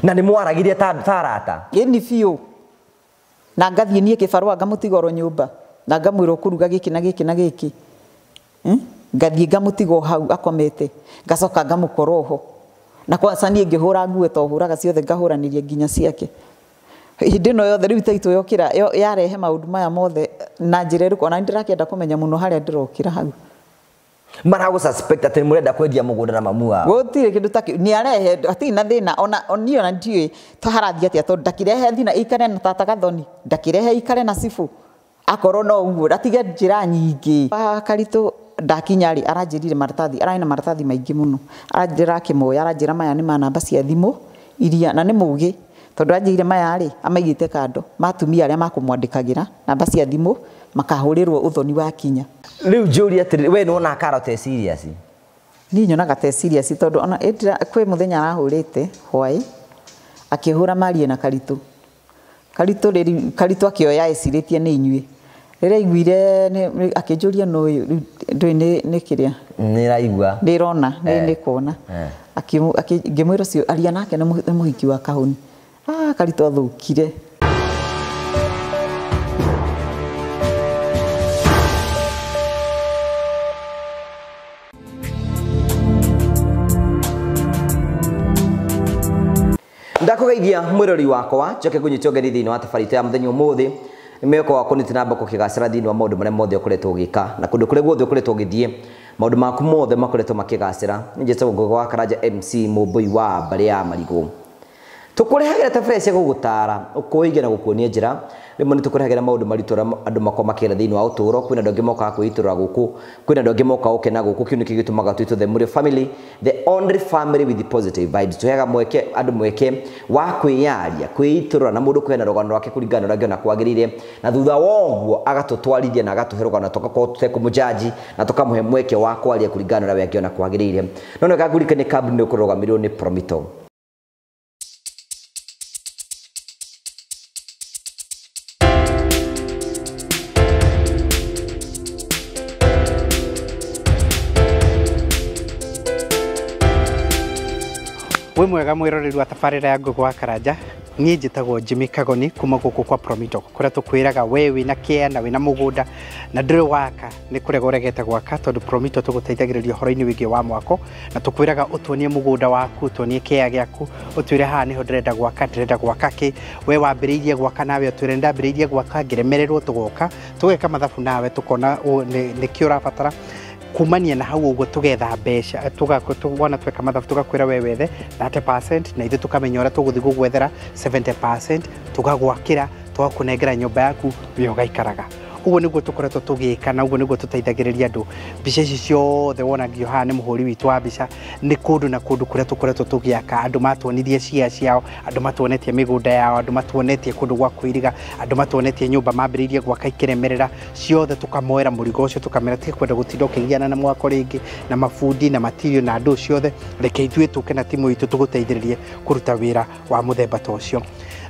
Na nĩ mwaragirie ta arata? Ĩni biũ. Na ngathiĩ niĩ kĩbarũa ngamũtiga oro nyũmba na ngamwĩra ũkũruga gĩkĩ na gĩkĩ na gĩkĩ. Ngathiĩ ngamũtiga o hau akomete, ngacoka ngamũkora oho. Na kwanza niĩ ngĩhũra nguo to hũraga ciothe ngahũranĩria nginya ciake. Hĩndĩ ĩno yothe rĩu taitũ yokĩra yarehe maũndũ maya mothe na njĩra ĩrĩkũ, ona nĩndĩrakĩenda kũmenya mũno harĩa ndĩrokĩra hau. Maragũ suspect atĩ mũrenda kwendia mũgũnda na mamu wao. Gũtirĩ kĩndũ ta kĩu. Nĩarehe hatirĩ na thĩna ona niĩ ona ndiũĩ ta harathiĩ atĩa tondũ ndakĩrehe thina ikare na tata Gathoni, ndakĩrehe ikare na cibũ. Akorwo no ũguo atige njĩra nyingĩ. Karitũ ndakinya rĩ aranjĩrire maratathi, ararĩ na maratathi maingĩ mũno. Aranjĩra akĩmoya, aranjĩra maya nĩ ma namba cia thimũ iria na nĩ mũgĩ tondũ anjĩrire maya rĩ amaigĩte kando ma atumia arĩa makũmwandĩkagĩra namba cia thimũ makahũrĩrwo ũthoni wa kinya. Rĩu njũrie atĩrĩrĩ, we nĩwona Karo te serious? Niĩ nyonaga te serious tondũ ona kwĩ mũthenya arahũrĩte hwaĩ akĩhũra marie na Karitũ. Karitũ rĩrĩ Karitũ akĩoya ecirĩtie nĩ inyuĩ. Rĩrĩa aiguire akĩnjũria no ũyũ rĩu ndũĩ nĩ kĩrĩa? Nĩraigua. Nĩrona, nĩ kuona. Ngĩmwĩra ũcio aria nake nĩ mũhiki wa Kahũni. Karitũ athũkire. Ndakũgeithia mwĩrori wakwa njoke ngũnyite ũgeni thĩinĩ wa tabarĩra ya mũthenya ũmũthĩ. Mĩhoko waku nĩ na mbere kũgacĩra thĩinĩ wa maũndũ marĩa mothe ũkoretwo ũgĩka na kũndũ kũrĩa guothe ũkoretwo ũgĩthiĩ maũndũ maku mothe makoretwo makĩgacĩra. Nĩ njĩtagwo Ngũgĩ wa Karanja MC mũmbũi wa mbarĩ ya Marigũ. Tũkũrehagĩra tabarĩra cia gũgũtara, ũkũiga na gũkuonia njĩra. Rĩmwe nĩ tũkũrehagĩra maũndũ maritũ marĩa andũ makoragwo makĩgera thĩinĩ wa ũtũũro. Kwĩna andũ angĩ mokaga kwĩitũrũra gũkũ, kwĩna andũ angĩ mokaga gũkena gũkũ. Kĩu nĩkĩo gĩtũmaga twĩtwo the Mũrĩo family, the only family with the positive vibes. Tũheaga mweke andũ mweke wa kwĩyaria, kwĩitũrũra na mũndũ kũheana rũgano rwake kũringana na ũrĩa angĩona kwagĩrĩire, na thutha wa ũguo agatũtwarithia na agatũhe rũgano tũgakorwo tũtekũmũjaji na tũkamũhe mweke wa kwaria kũringana na ũrĩa we angĩona kwagĩrĩire. No nĩ ngakũririkania kambuni ĩkũrũgamĩrĩirwo nĩ Promito. Wĩ mwega mwĩroreri wa tabarĩra ya Ngũgĩ wa Karanja. Niĩ njĩtagwo Jimmy Kagoni kuma gũkũ kwa Promito kũrĩa tũkwĩraga we wĩna kĩa na wĩna mũgũnda na ndũrĩ waka nĩ kũrega ũregete gwaka tondũ Promito tũgũteithagĩrĩria ũhoro-inĩ wĩgiĩ wa mwako na tũkwĩraga ũtuonie mũgũnda waku, ũtuonie kĩa gĩaku, ũtwĩre haha nĩho ndĩrenda gwaka, ndĩrenda gwaka kĩ, we wambĩrĩirie gwaka nawe ũtwĩre ndambĩrĩirie gwaka ngĩremererwo, tũgoka tũgeka mathabu nawe tũkona nĩkĩ ũrabatara. Kumania na hau ũguo tũgetha mbeca, wona tweka mathabu tũgakwĩra we wethe 30% na ithuĩ tũkamenya ũrĩa tũgũthiĩ gũgwethera 70%, tũgagwakĩra, tũgakũnengera nyũmba yaku we ũgaikaraga. Ũguo nĩguo tũkoretwo tũgĩka na ũguo nĩguo tũteithagĩrĩria andũ. Mbica ici ciothe wonagio haha nĩ mũhũri witũ wa mbica, nĩ kũndũ na kũndũ kũrĩa tũkoretwo tũgĩaka. Andũ matuonirie cia ciao, andũ matuonetie mĩgũnda yao, andũ matuonetie kũndũ gwa kwĩiriga, andũ matuonetie nyũmba mambĩrĩirie gwaka ikĩremerera, ciothe tũkamoera mũrigo ũcio tũkamera tiga kwenda gũtinda ũkĩgiana na mwako rĩngĩ na mabundi na matirio na andũ ciothe, reke ithuĩ tũke na timu itũ tũgũteithĩrĩrie kũruta wĩra wa mũthemba ta ũcio.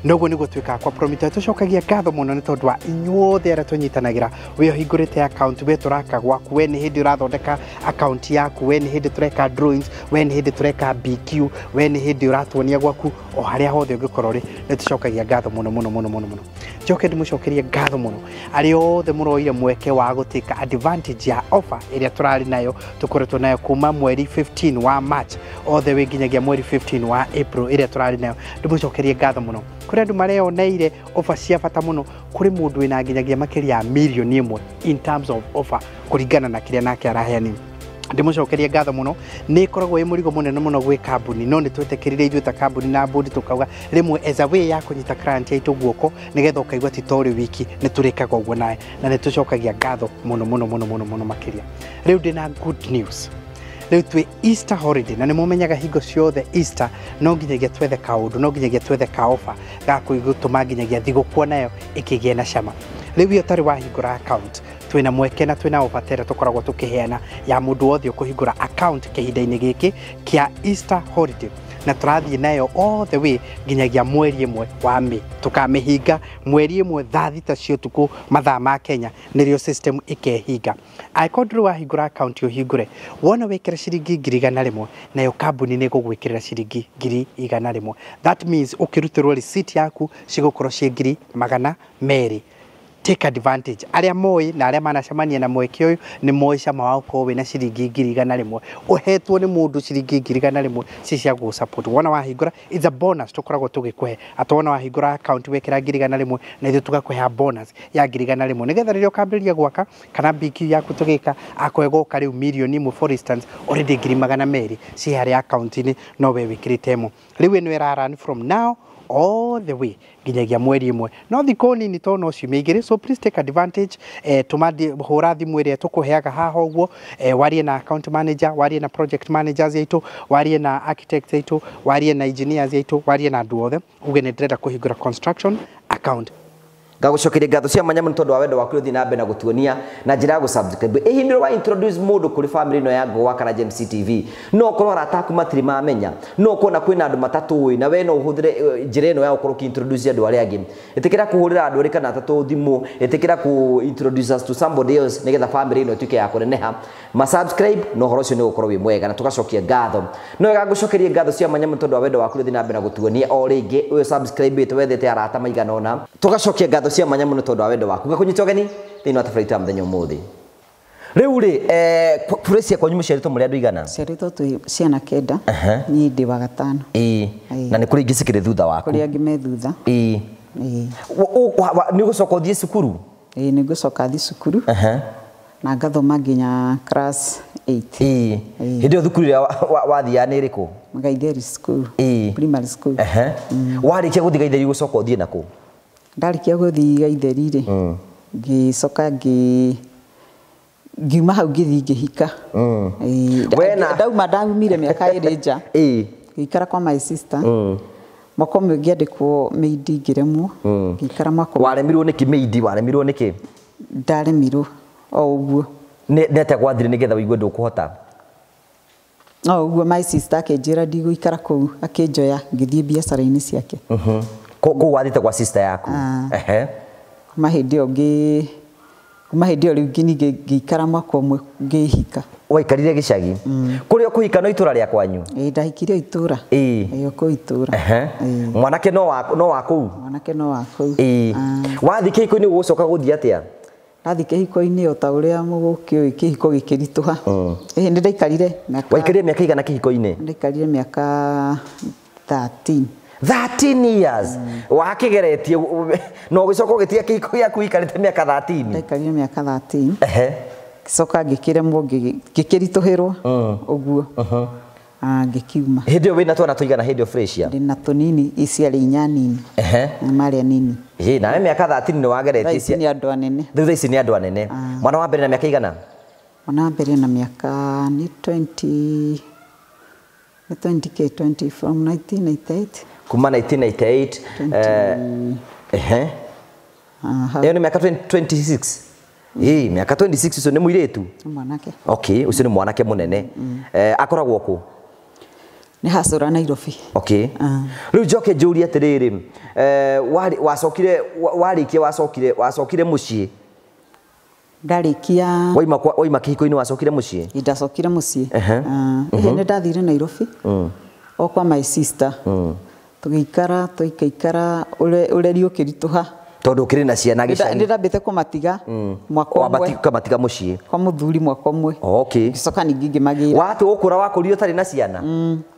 Noguo nĩguo twĩkaga kwa Promito. Tũcokagia ngatho mũno nĩ tondũ wa inyuothe arĩa tũnyitanagĩra. We ũhingũrĩte account, we tũraka gwaku, we nĩ hĩndĩ ũrathondeka account yaku, we nĩ hĩndĩ tũreka drawings, we nĩ hĩndĩ tũreka BQ, we nĩ hĩndĩ ũratuonia gwaku, o harĩa hothe ũngĩkorwo rĩ, nĩ tũcokagia ngatho mũno mũno mũno mũno mũno. Njoke ndĩmũcokerie ngatho mũno arĩa othe mũroire mweke wa gũtĩka advantage ya offer ĩrĩa tũrarĩ nayo, tũkoretwo nayo kuma mweri 15 wa March all the way nginyagia mweri 15 wa April ĩrĩa tũrarĩ nayo. Ndĩmũcokerie ngatho mũno. Kũrĩ andũ mareyoneire offer cia bata mũno, kũrĩ mũndũ wĩna nginyagia makĩria ya mirioni ĩmwe in terms of offer kũringana na kĩrĩa nake araheanire. Ndĩmũcokerie ngatho mũno. Nĩ ĩkoragwo ĩ mũrigo mũnene mũno gwĩ kambuni, no nĩ twetĩkĩrire ithuĩ ta kambuni na board tũkauga rĩmwe as a way ya kũnyita client yaitũ guoko nĩgetha ũkaigua ti torĩ wiki, nĩ tũrĩkaga ũguo nawe na nĩ tũcokagia ngatho mũno mũno mũno mũno mũno makĩria. Rĩu ndĩna good news. Rĩu twĩ Easter holiday na nĩ mũmenyaga hingo ciothe Easter no nginyagia twethe kaũndũ, no nginyagia twethe ka offer ga gũtũma nginyagia thigũkũ nayo ĩkĩgĩe na cama. Rĩu iyo ũtarĩ wahingũra account, twĩna mweke na twĩna offer ta ĩrĩa tũkoragwo tũkĩheana ya mũndũ wothe ũkũhingũra account kĩhinda-inĩ gĩkĩ kĩa Easter holiday. na tũrathiĩ nayo all the way nginyagia mweri ĩmwe wa May. Tũkamĩhinga mweri ĩmwe thaa thita cia ũtukũ mathaa ma Kenya nĩrĩo system ĩkehinga. Angĩkorwo ndũrĩ wahingũra account ũhingũre, wona wĩkĩra ciringi 100,000 nayo kambuni nĩ ĩgũgwĩkĩrĩra ciringi 100,000. That means ũkĩrutĩrwo receipt yaku cigũkorwo ciĩ 200,000. Take advantage. Arĩa moĩ na arĩa manacemania na mweke ũyũ nĩ moĩ cama wa gũkorwo wĩna ciringi 100,000 ũhetwo nĩ mũndũ ciringi 100,000 ci cia gũ support. Wona wahingũra, it's a bonus tũkoragwo tũgĩkũhe atĩ wona wahingũra account wekĩra 100,000 na ithuĩ tũgakũhe bonus ya 100,000 nĩgetha rĩrĩa ũkambĩrĩria gwaka kana BQ yaku tũgĩka akorwo ĩgoka rĩu 1,000,000 for instance already 200,000 ci harĩa account-inĩ no we wĩkĩrĩte ĩmwe. Rĩu ĩno ĩra run from now all the way nginyagia mweri ĩmwe, no thikũ nini to no ciumia igĩrĩ, so please take advantage. Tũma hũra thimũ ĩrĩa tũkũheaga haha ũguo, warie na account manager, warie na project managers aitũ, warie na architects aitũ, warie na engineers aitũ, warie na andũ othe uge nĩ ndĩrenda kũhingũra construction account. Ngagũcokeria ngatho cia mwanya mũno tondũ wa wendo waku ũthiĩ na mbere na gũtuonia na njĩra ya gũ-subscribe. Ĩ hihi nĩ wa introduce mũndũ kũrĩ family ĩno ya Ngũgũ wa Karanja MC TV, no ũkorwo arata aku matirĩ mamenya, no ũkorwo na kwĩna andũ matatũĩ, na we no ũhũthĩre njĩra ĩno ya gũkorwo ũkĩ-introduce andũ arĩa angĩ. Ĩtĩkĩra kũhũrĩra andũ erĩ kana atatũ thimũ, ĩtĩkĩra kũ introduce us to somebody else nĩgetha family ĩno ĩtuĩke ya kũneneha. Ma subscribe na ũhoro ũcio nĩ ũgũkorwo wĩ mwega na tũgacokia ngatho. No wega ngũcokerie ngatho cia mwanya mũno tondũ wa wendo waku ũthiĩ na mbere na gũtuonia o rĩngĩ ũyũ subscribe ĩte wethete arata maigana ũna. Tũgacokia ngatho cia mwanya mũno tondũ wa wendo waku. Ngakũnyita ũgeni thĩinĩ wa tabarĩra ya mũthenya ũmũthĩ. Rĩu rĩ, Grace kwanyu mũciarĩtwo mũrĩ andũ igana? Ciarĩtwo twĩ ciana 9. Niĩ ndĩ wa gatano. Ĩĩ. Na nĩ kũrĩ ingĩ cikĩrĩ thutha waku? Kũrĩ angĩ me thutha. Ĩĩ. Nĩ ũgũcoka ũthiĩ cukuru? Ĩĩ, nĩ ngũcoka thiĩ cukuru. Na ngathoma nginya class 8. Ĩĩ. Hĩndĩ ĩyo thukuru ĩrĩa wathiaga nĩ ĩrĩkũ? Gaitheri school. Ĩĩ. Primary school. Warĩkia gũthiĩ Gaitheri ũgũcoka ũthiĩ nakũ? Ndarĩkia gũthiĩ Gaitheri rĩ, ngĩcoka ngiuma hau ngĩthiĩ ngĩhika. Ndauma ndaumire mĩaka ĩrĩ nja. Ngĩikara kwa my sister. Mwaka ũmwe ngĩandĩkwo maid ngĩremwo. Ngĩikara mwaka ũmwe. Waremirwo nĩkĩ maid? Waremirwo nĩkĩ? Ndaremirwo o ũguo. Nĩ atĩa gwathire nĩgetha ũigue ndũkũhota? O ũguo my sister akĩnjĩra ndigũikara kũu, akĩnjoya ngĩthiĩ biacara-inĩ ciake. Kũu wathiĩte kwa sister yaku? Kuma hĩndĩ ĩyo kuma hĩndĩ ĩyo rĩu ngĩikara mwaka ũmwe ngĩhika. Waikarire gĩcagi? Kũrĩa ũkũhika no itũra rĩa kwanyu? Ĩĩ, ndahikire itũra. Ĩĩ, o kũu itũra. Mwanake no wa kũu? Mwanake no wa kũu. Ĩĩ. Wathiĩ kĩhiko-inĩ ũgũcoka gũthiĩ atĩa? Ndathiĩ kĩhiko-inĩ o ta ũrĩa mũgũkĩũĩ kĩhiko gĩkĩritũha. Ĩĩ, nĩ ndaikarire mĩaka. Waikarire mĩaka igana kĩhiko-inĩ? Ndaikarire mĩaka 13. 13 years. Wakĩgeretie na ũgĩcoka ũgĩtiga kĩhiko gĩaku ũikarĩte mĩaka 13? Ndaikarire mĩaka 13. Ngĩcoka ngĩkĩremwo, ngĩkĩritũhĩrwo ũguo. Ngĩkiuma. Hĩndĩ ĩyo wĩna twana tũigana hĩndĩ ĩyo Freshia? Ndĩna tũnini, ciarĩ inya nini. Marĩa nini. Ĩĩ, nawe mĩaka 13 nĩ wageretie. Thaa ici nĩ andũ anene. Rĩu thaa ici nĩ andũ anene. Mwana wa mbere na mĩaka igana? Mwana wa mbere na mĩaka nĩ 20, nĩ twenty K, twenty from 1998. Kuma 1998, Ĩyo nĩ mĩaka 26. Ĩĩ, mĩaka 26 ũcio nĩ mũirĩtu? Nĩ mwanake. Okay, ũcio nĩ mwanake mũnene. Akoragwo kũ? Nĩ Hasura Nairobi. Okay. Rĩu njoke njũrie atĩrĩrĩ, wacokire, warĩkia wacokire, wacokire mũciĩ? Ndarĩkia. Waima kwa, waima kĩhiko-inĩ wacokire mũciĩ? Ĩ, ndacokire mũciĩ. Ĩhĩ, nĩ ndathire Nairobi. O kwa my sister. Tũgĩikara, tũikaikara, ũreri ũkĩritũha. Tondũ ũkĩrĩ na ciana gĩcagi. Nĩ ndambĩte kũmatiga mwaka ũmwe. Ũkamatiga mũciĩ. Kwa mũthuri mwaka ũmwe. Okay. Ngĩcoka ningĩ ngĩmagĩra. Watua gũkũra wakũrire ũtarĩ na ciana?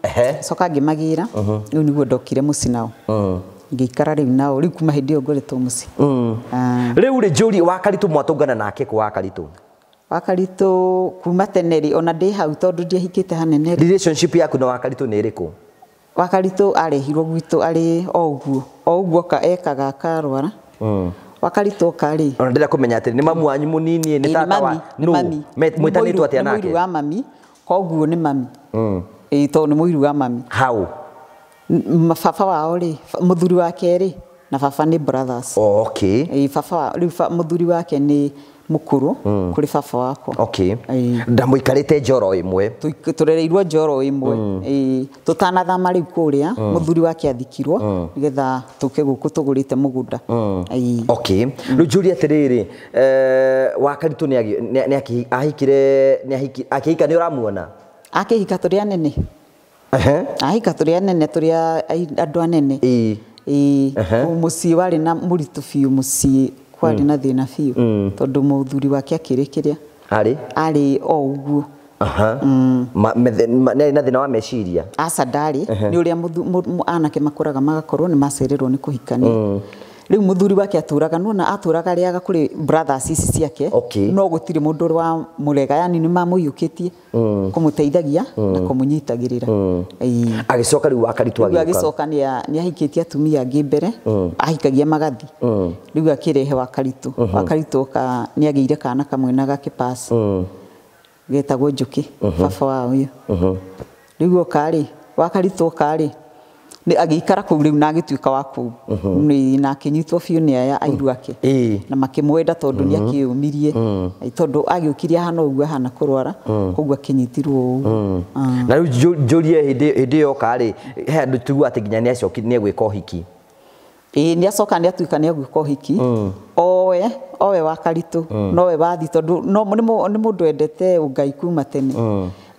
Ngĩcoka ngĩmagĩra. Rĩu nĩguo ndokire mũciĩ nao. Ngĩikara rĩu nao, rĩu kuma hĩndĩ ĩyo ngoretwo mũciĩ. Rĩu rĩ njũrie, Wakaritũ mwatũngana nake kũ Wakaritũ? Wakaritũ kuma tene rĩ, ona ndĩ hau tondũ ndiahikĩte hanene rĩ. Relationship yaku na Wakaritũ nĩ ĩrĩkũ? Wakaritũ arehirwo gwitũ arĩ o ũguo, o ũguo ekaga akarwara. Wakaritũ oka rĩ. Ona ndĩrenda kũmenya atĩ nĩ mamu wanyu mũnini, nĩ Ĩĩ, nĩ tata wa mami, nĩ nũ? mami. Mwĩtanĩtwo atĩa Nĩ nake? mũiru wa mami, koguo nĩ mami. Ĩĩ, tondũ nĩ mũiru wa mami. How? Baba wao rĩ, mũthuri wake rĩ, na baba nĩ brothers. Okay. Ĩĩ, baba wa, rĩu mũthuri wake nĩ Mũkũrũ kũrĩ baba wakwa. Okay. Ndamũikarĩte njoro ĩmwe. Tũrereirwo njoro ĩmwe. Tũtanathama rĩu kũrĩa mũthuri wake athikirwo nĩgetha tũke gũkũ tũgũrĩte mũgũnda. Okay. Rĩu njũrie atĩrĩrĩ, Wakaritũ nĩ ahikire, akĩhika nĩ ũramuona? Akĩhika tũrĩ anene. Ahika tũrĩ anene, tũrĩ andũ anene. Mũciĩ warĩ na mũritũ biũ, mũciĩ kwarĩ na thĩna biũ tondũ mũthuri wake akĩrĩ kĩrĩa arĩ o ũguo. Nĩ na thĩna wa meciria? Aca ndarĩ, nĩ ũrĩa anake makũraga magakorwo nĩ macererwo nĩ kũhikania. Rĩu mũthuri wake atũraga nona atũraga arĩaga kũrĩ brothers ici ciake, no gũtirĩ mũndũ wa mũrega, yani nĩ mamũiyũkĩtie kũmũteithagia na kũmũnyitagĩrĩra. Agĩcoka rĩu Wakaritũ agĩũka. Agĩcoka nĩ ahikĩtie atumia angĩ mbere, ahikagia magathi. Rĩu akĩrehe Wakaritũ. Wakaritũ nĩ agĩire kana kamwe na gake pass getagwo Njũkĩ, baba wa ũyũ. Rĩu oka rĩ, Wakaritũ oka rĩ, nĩ agĩikara kũu rĩu na agĩtuĩka wa kũu na akĩnyitwo biũ nĩ aya airu ake na makĩmwenda tondũ nĩ akĩyũmirie, tondũ agĩũkirie ahana ũguo ahana kũrwara, koguo akĩnyitirwo ũguo. Na rĩu njũrie hĩndĩ ĩyo oka-rĩ, he andũ tũigua atĩ nginya nĩ egwĩka ũhiki. Ĩĩ nĩ acoka nĩ atuĩka nĩ egwĩka ũhiki. Owe Wakaritũ nowe wathi tondũ nĩ mũndũ wendete ũngai kuma tene.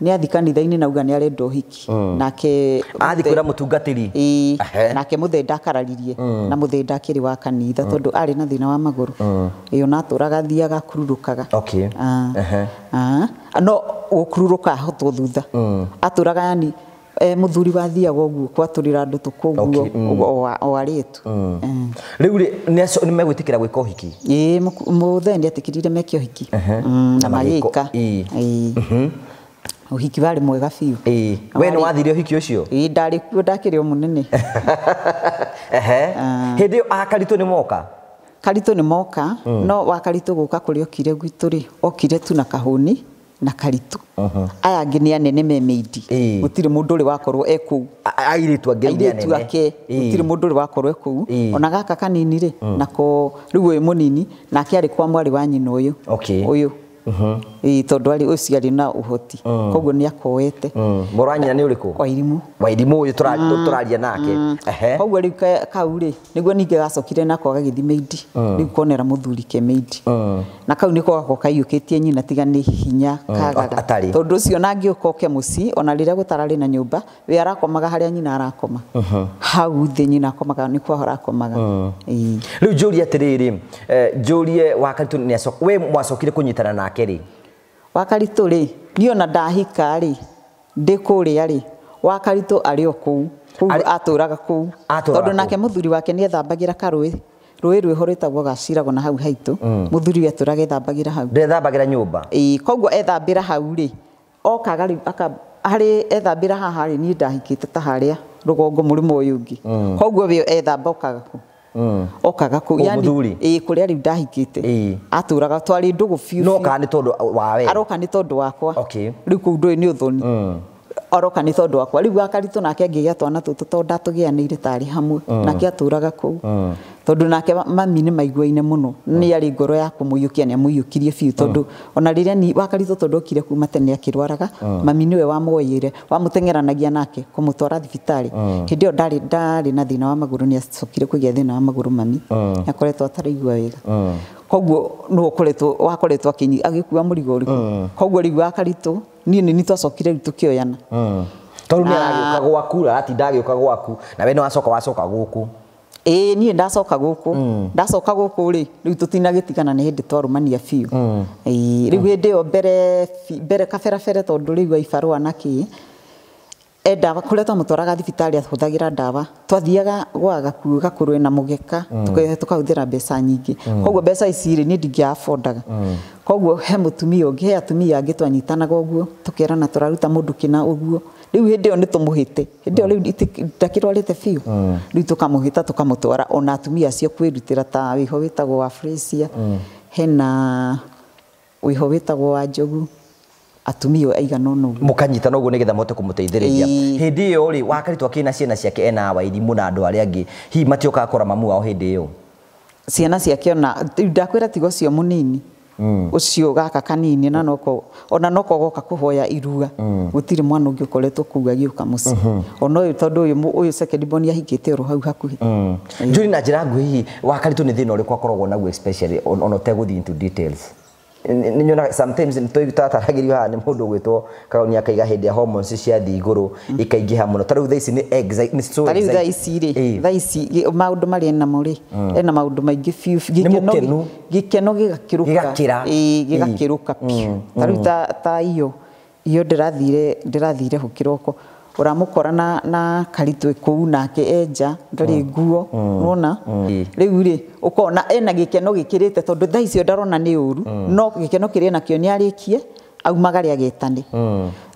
Nĩ athi kanitha-inĩ na auga nĩ arenda ũhiki. Nake athi kwĩra mũtungatĩri. Ĩĩ, nake mũthee ndakararirie, na mũthee ndakĩrĩ wa kanitha tondũ arĩ na thĩna wa magũrũ. Ĩyo na atũraga athiaga akururũkaga. No gũkururũka ahotwo thutha. Atũraga yani mũthuri wathiaga ũguo kwatũrĩra andũ tũkũguo o arĩtu. Rĩu rĩ nĩ megwĩtĩkĩra gwĩka ũhiki? Ĩĩ, mũthee nĩ etĩkĩrire meke ũhiki na magĩka. Ũhiki warĩ mwega biũ. We nĩ wathire ũhiki ũcio? Ĩĩ, ndarĩ kuo, ndakĩrĩ o mũnene. Hĩndĩ ĩyo Akaritũ nĩ moka? Karitũ nĩ moka, no Wakaritũ gũka kũrĩa okire gwitũ rĩ, okire tu na kahũni na Karitũ. Aya angĩ nĩ anene me mĩindi. Gũtirĩ mũndũ ũrĩ wakorwo e kũu. Airĩtu angĩ nĩ anene. Airĩtu ake gũtirĩ mũndũ ũrĩ wakorwo e kũu. Ona gaka kanini rĩ, nako rĩu ũyũ mũnini nake arĩ kwa mwarĩ wa nyina ũyũ. Ũyũ. Ĩĩ, tondũ arĩ ũcio arĩ na ũhoti. Koguo nĩ akoete. Mũrũ wa nyina nĩ ũrĩkũ? Wairimũ. Wairimũ ũyũ tũraria nake. Koguo rĩu kau rĩ, nĩguo ningĩ gacokire nako gagĩthiĩ mĩindi. Rĩu konera mũthuri ke mĩindi. Na kau nĩko gako kaiyũkĩtie nyina tiga nĩ hinya kagaga. Tondũ ũcio ona angĩũka oke mũciĩ, ona rĩrĩa gũtararĩ na nyũmba, we arakomaga harĩa nyina arakoma. Hau thĩ nyina akomaga nĩkuo arakomaga. Rĩu njũrie atĩrĩrĩ, njũrie Wakaritũ nĩ acoka, we mwacokire kũnyitana nake rĩ? Wakaritũ rĩ, niĩ ona ndahika rĩ, ndĩ kũrĩa rĩ, Wakaritũ arĩ o kũu, kũu atũraga kũu. Tondũ nake mũthuri wake nĩ ethambagĩra karũĩ, rũĩ rwĩho rwĩtagwo Gaciragwo na hau haitũ, mũthuri we atũraga ethambagĩra hau. Ndethambagĩra nyũmba? Ĩĩ, koguo ethambĩra hau rĩ, okaga rĩu harĩ ethambĩra haha rĩ, niĩ ndahikĩte ta harĩa rũgongo mũrĩmo ũyũ ũngĩ. Koguo we ethamba okaga kũu. Okaga kũu, yani ĩĩ, kũrĩa rĩu ndahikĩte. Atũraga twarĩ ndũgũ biũ. No kana nĩ tondũ wawe? Aroka nĩ tondũ wakwa. Rĩu kũu ndũĩ nĩ ũthoni. Aroka nĩ tondũ wakwa. Rĩu Wakaritũ nake angĩgĩa twana tũtũ tondũ ndatũgĩanĩire tarĩ hamwe, nake atũraga kũu. Tondũ nake mami nĩ maiguaine mũno, nĩ arĩ ngoro ya kũmũiyũkia, nĩ amũiyũkirie biũ tondũ ona rĩrĩa ni Wakaritũ tondũ okire kuma tene akĩrwaraga, mami nĩwe wamwoyire, wamũteng'eranagia nake kũmũtwara thibitarĩ. Hĩndĩ ĩyo ndarĩ na thĩna wa magũrũ, nĩ acokire kũgĩa thĩna wa magũrũ mami, nĩ akoretwo ataraigua wega. Koguo nĩwe wakoretwo agĩkua mũrigo ũrĩkũ. Koguo rĩu Wakaritũ niĩ nĩ twacokire rĩu tũkĩoyana. Tondũ nĩ aragĩũka gwaku, aratinda agĩũka gwaku, na we nĩ wacoka gũkũ. Ĩĩ, niĩ ndacoka gũkũ. Ndacoka gũkũ rĩ, rĩu tũtinagĩtigana nĩ hĩndĩ twarũmania biũ. Ĩĩ, rĩu hĩndĩ ĩyo mbere kaberabere tondũ rĩu aibarũa na kĩ, ndawa kũrĩa twamũtwaraga thibitarĩ ahũthagĩra ndawa. Twathiaga gwa gakuo gakũrwe na mũgeka, tũkahũthĩra mbeca nyingĩ. Koguo mbeca ici rĩ, niĩ ndingĩabodaga. Koguo he mũtumia ũngĩ, he atumia angĩ twanyitanaga ũguo, tũkerana tũraruta mũndũ kĩna ũguo. Rĩu hĩndĩ ĩyo nĩ tũmũhĩte. Hĩndĩ ĩyo rĩu ndakĩrwarĩte biũ. Rĩu tũkamũhĩta tũkamũtwara ona atumia acio kwĩrutĩra ta wĩho wĩtagwo wa Fresia, hena wĩho wĩtagwo wa Njogu, atumia aigana ũna ũguo. Mũkanyitana ũguo nĩgetha mũhote kũmũteithĩrĩria. Hĩndĩ ĩyo rĩ, Wakaritũ akĩrĩ ciana ciake ena Wairimũ na andũ arĩa angĩ, hihi matiokaga kũra mamu wao hĩndĩ ĩyo? Ciana ciake ona, rĩu ndakwĩra tiga ũcio mũnini, Ucio gaka kanini na noko ona noko goka kuhoya irua gutiri mwana ungi ukoretwo kuu agiuka mucii ona uyu tondu uyu second born ahikite oro hau hakuhi. Njuri na njira nguhi wa Karitũ nĩ thĩna ũrĩkũ akoragwo naguo especially ona ũtegũthiĩ into details. Nĩ nyonaga sometimes nĩ tũtaragĩrio haha nĩ mũndũ ũgwĩtwo Kagoni akaiga hĩndĩ ya hormones ciathiĩ igũrũ ikaingĩha mũno. Ta rĩu thaa ici nĩ so ta rĩu thaa ici rĩ, thaa ici maũndũ marĩa enamo rĩ, ena maũndũ maingĩ biũ. Gĩkeno gĩgakĩrũka. Ĩĩ, gĩgakĩrũka biũ. Ta rĩu ta iyo ndĩrathire ho kĩroko ũramũkora na Karitũ kũu nake enja ndarĩ nguo nĩwona rĩu rĩ ũkona ena gĩkeno gĩkĩrĩte tondũ thaa icio ndarona nĩ ũru no gĩkeno kĩrĩa nakĩo nĩ arĩkie aumagare agetane.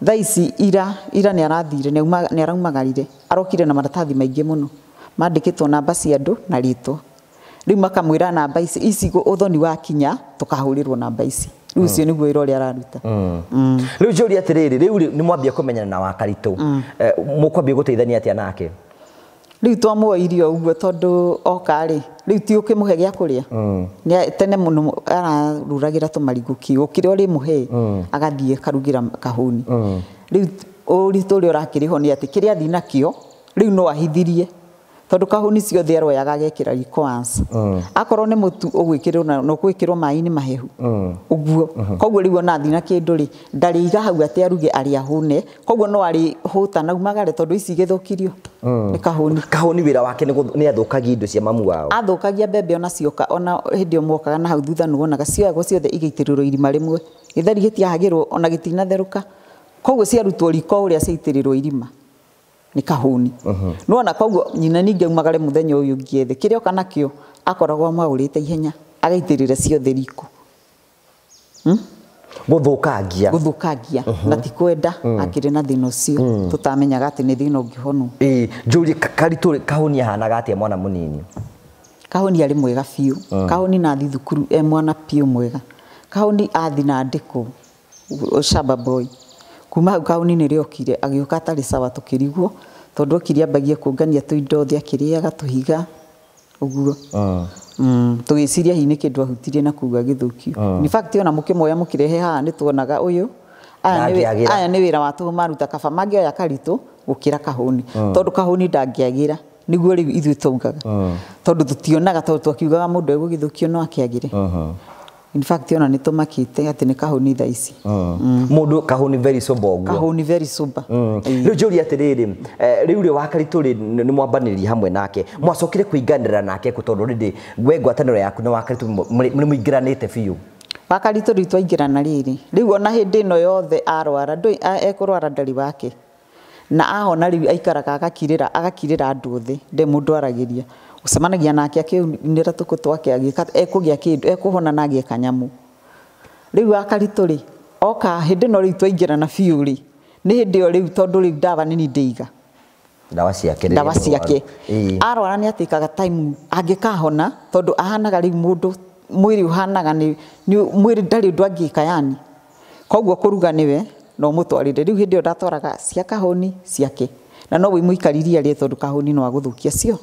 Thaa ici ira nĩ arathire nĩ araumagarire arokire na maratathi maingĩ mũno mandĩkĩtwo namba cia andũ na rĩtwa rĩu makamwĩra namba ici ici ũthoni wakinya tũkahũrĩrwo namba ici rĩu ũcio nĩguo wĩra ũrĩa araruta. Rĩu njũrie atĩrĩrĩ, rĩu nĩ mwambia kũmenyana na wa Karitũ, mũkwambia gũteithania atĩa nake? Rĩu twamuoirie ũguo tondũ oka rĩ, rĩu ti ũkĩmũhe gĩa kũrĩa tene mũno araruragĩra tũmarigũ kĩo kĩrĩa ũrĩmũhe agathiĩ akarugĩra kahũni. Rĩu ũritũ ũrĩa ũrakĩrĩho nĩ atĩ kĩrĩa athiĩ nakĩo rĩu no ahithirie tondũ kahũni ciothe aroyaga agekĩra riko once. Akorwo nĩ mũtu ũgwĩkĩrwo na ũgwĩkĩrwo maĩ-inĩ mahehu ũguo koguo rĩu ona athiĩ na kĩndũ rĩ ndarĩiga hau atĩ aruge arĩ ahũne koguo no arĩhũta na umagare tondũ ici igĩthũkirio nĩ kahũni. Kahũni wĩra wake nĩ athũkagia indo cia mamu wao. Athũkagia mbembe ona cioka ona hĩndĩ ĩyo mokaga na hau thutha nĩwonaga cioyagwo ciothe igaitĩrĩrwo irima rĩmwe gĩtheri gĩtiahagĩrwo ona gĩtinatherũka koguo ciarutwo riko ũrĩa ciaitĩrĩrwo irima nĩ kahũni. Nĩwona koguo nyina ningĩ aumagare mũthenya ũyũ ũngĩ ethe kĩrĩa oka nakĩo akoragwo amwaũrĩte ihenya agaitĩrĩra ciothe riko. Gũthũkangia gũthũkangia na ti kwenda akĩrĩ na thĩna ũcio tũtamenyaga atĩ nĩ thĩna ũngĩhonwo. Njũrie Karitũ kahũni ahanaga atĩa mwana mũnini? Kahũni arĩ mwega biũ. Kahũni na athi thukuru e mwana biũ mwega. Kahũni athi na ndĩkũ shamba boy kuma hau kahũni nĩ rĩokire agĩũka atarĩ sawa tũkĩrigwo tondũ okire ambagie kũngania tũindo othe akĩrĩaga tũhiga ũguo. Tũgĩciria hihi nĩ kĩndũ ahutirie na kũu agĩthũkio. In fact ona mũkĩmoya mũkĩrehe haha nĩ tuonaga ũyũ aya nĩ wĩra wa tũhũ maruta kaba mangĩoya Karitũ gũkĩra kahũni tondũ kahũni ndangĩagĩra nĩguo rĩu ithuĩ twaugaga tondũ tũtionaga tondũ twakiugaga mũndũ egũgĩthũkio no akĩagĩre. In fact ona nĩ tũmakĩte atĩ nĩ kahũni thaa ici. Mũndũ kahũni very sober ũguo. Kahũni very sober. Rĩu njũrie atĩrĩrĩ, rĩu rĩ wa Karitũ rĩ nĩ mwambanĩrĩrie hamwe nake mwacokire kũinganĩra nake kũ tondũ rĩndĩ we ngwatanĩro yaku na wa Karitũ nĩ mũingĩranĩte biũ? Wa Karitũ rĩu twaingĩrana rĩrĩ rĩu ona hĩndĩ ĩno yothe arwara ekũrwara ndarĩ wake na ahona rĩu aikaraga agakirĩra andũ othe nde mũndũ aragĩria ucemanagia nake akĩunĩra tũkũ twake agĩka ekũgĩa kĩndũ ekũhona na agĩe kanyamũ. Rĩu wa Karitũ rĩ oka hĩndĩ ĩno rĩu twaingĩrana biũ rĩ nĩ hĩndĩ ĩyo rĩu tondũ rĩu ndawa nĩ niĩ ndĩiga ndawa ciake ndawa ciake arwara nĩ atĩkaga time angĩkahona tondũ ahanaga rĩu mũndũ mwĩrĩ ũhanaga nĩ mwĩrĩ ndarĩ ũndũ angĩka yani koguo kũruga nĩwe no mũtwarĩre rĩu hĩndĩ ĩyo ndatwaraga cia kahũni ciake na no wĩmũikaririe arĩe tondũ kahũni no agũthũkia cio.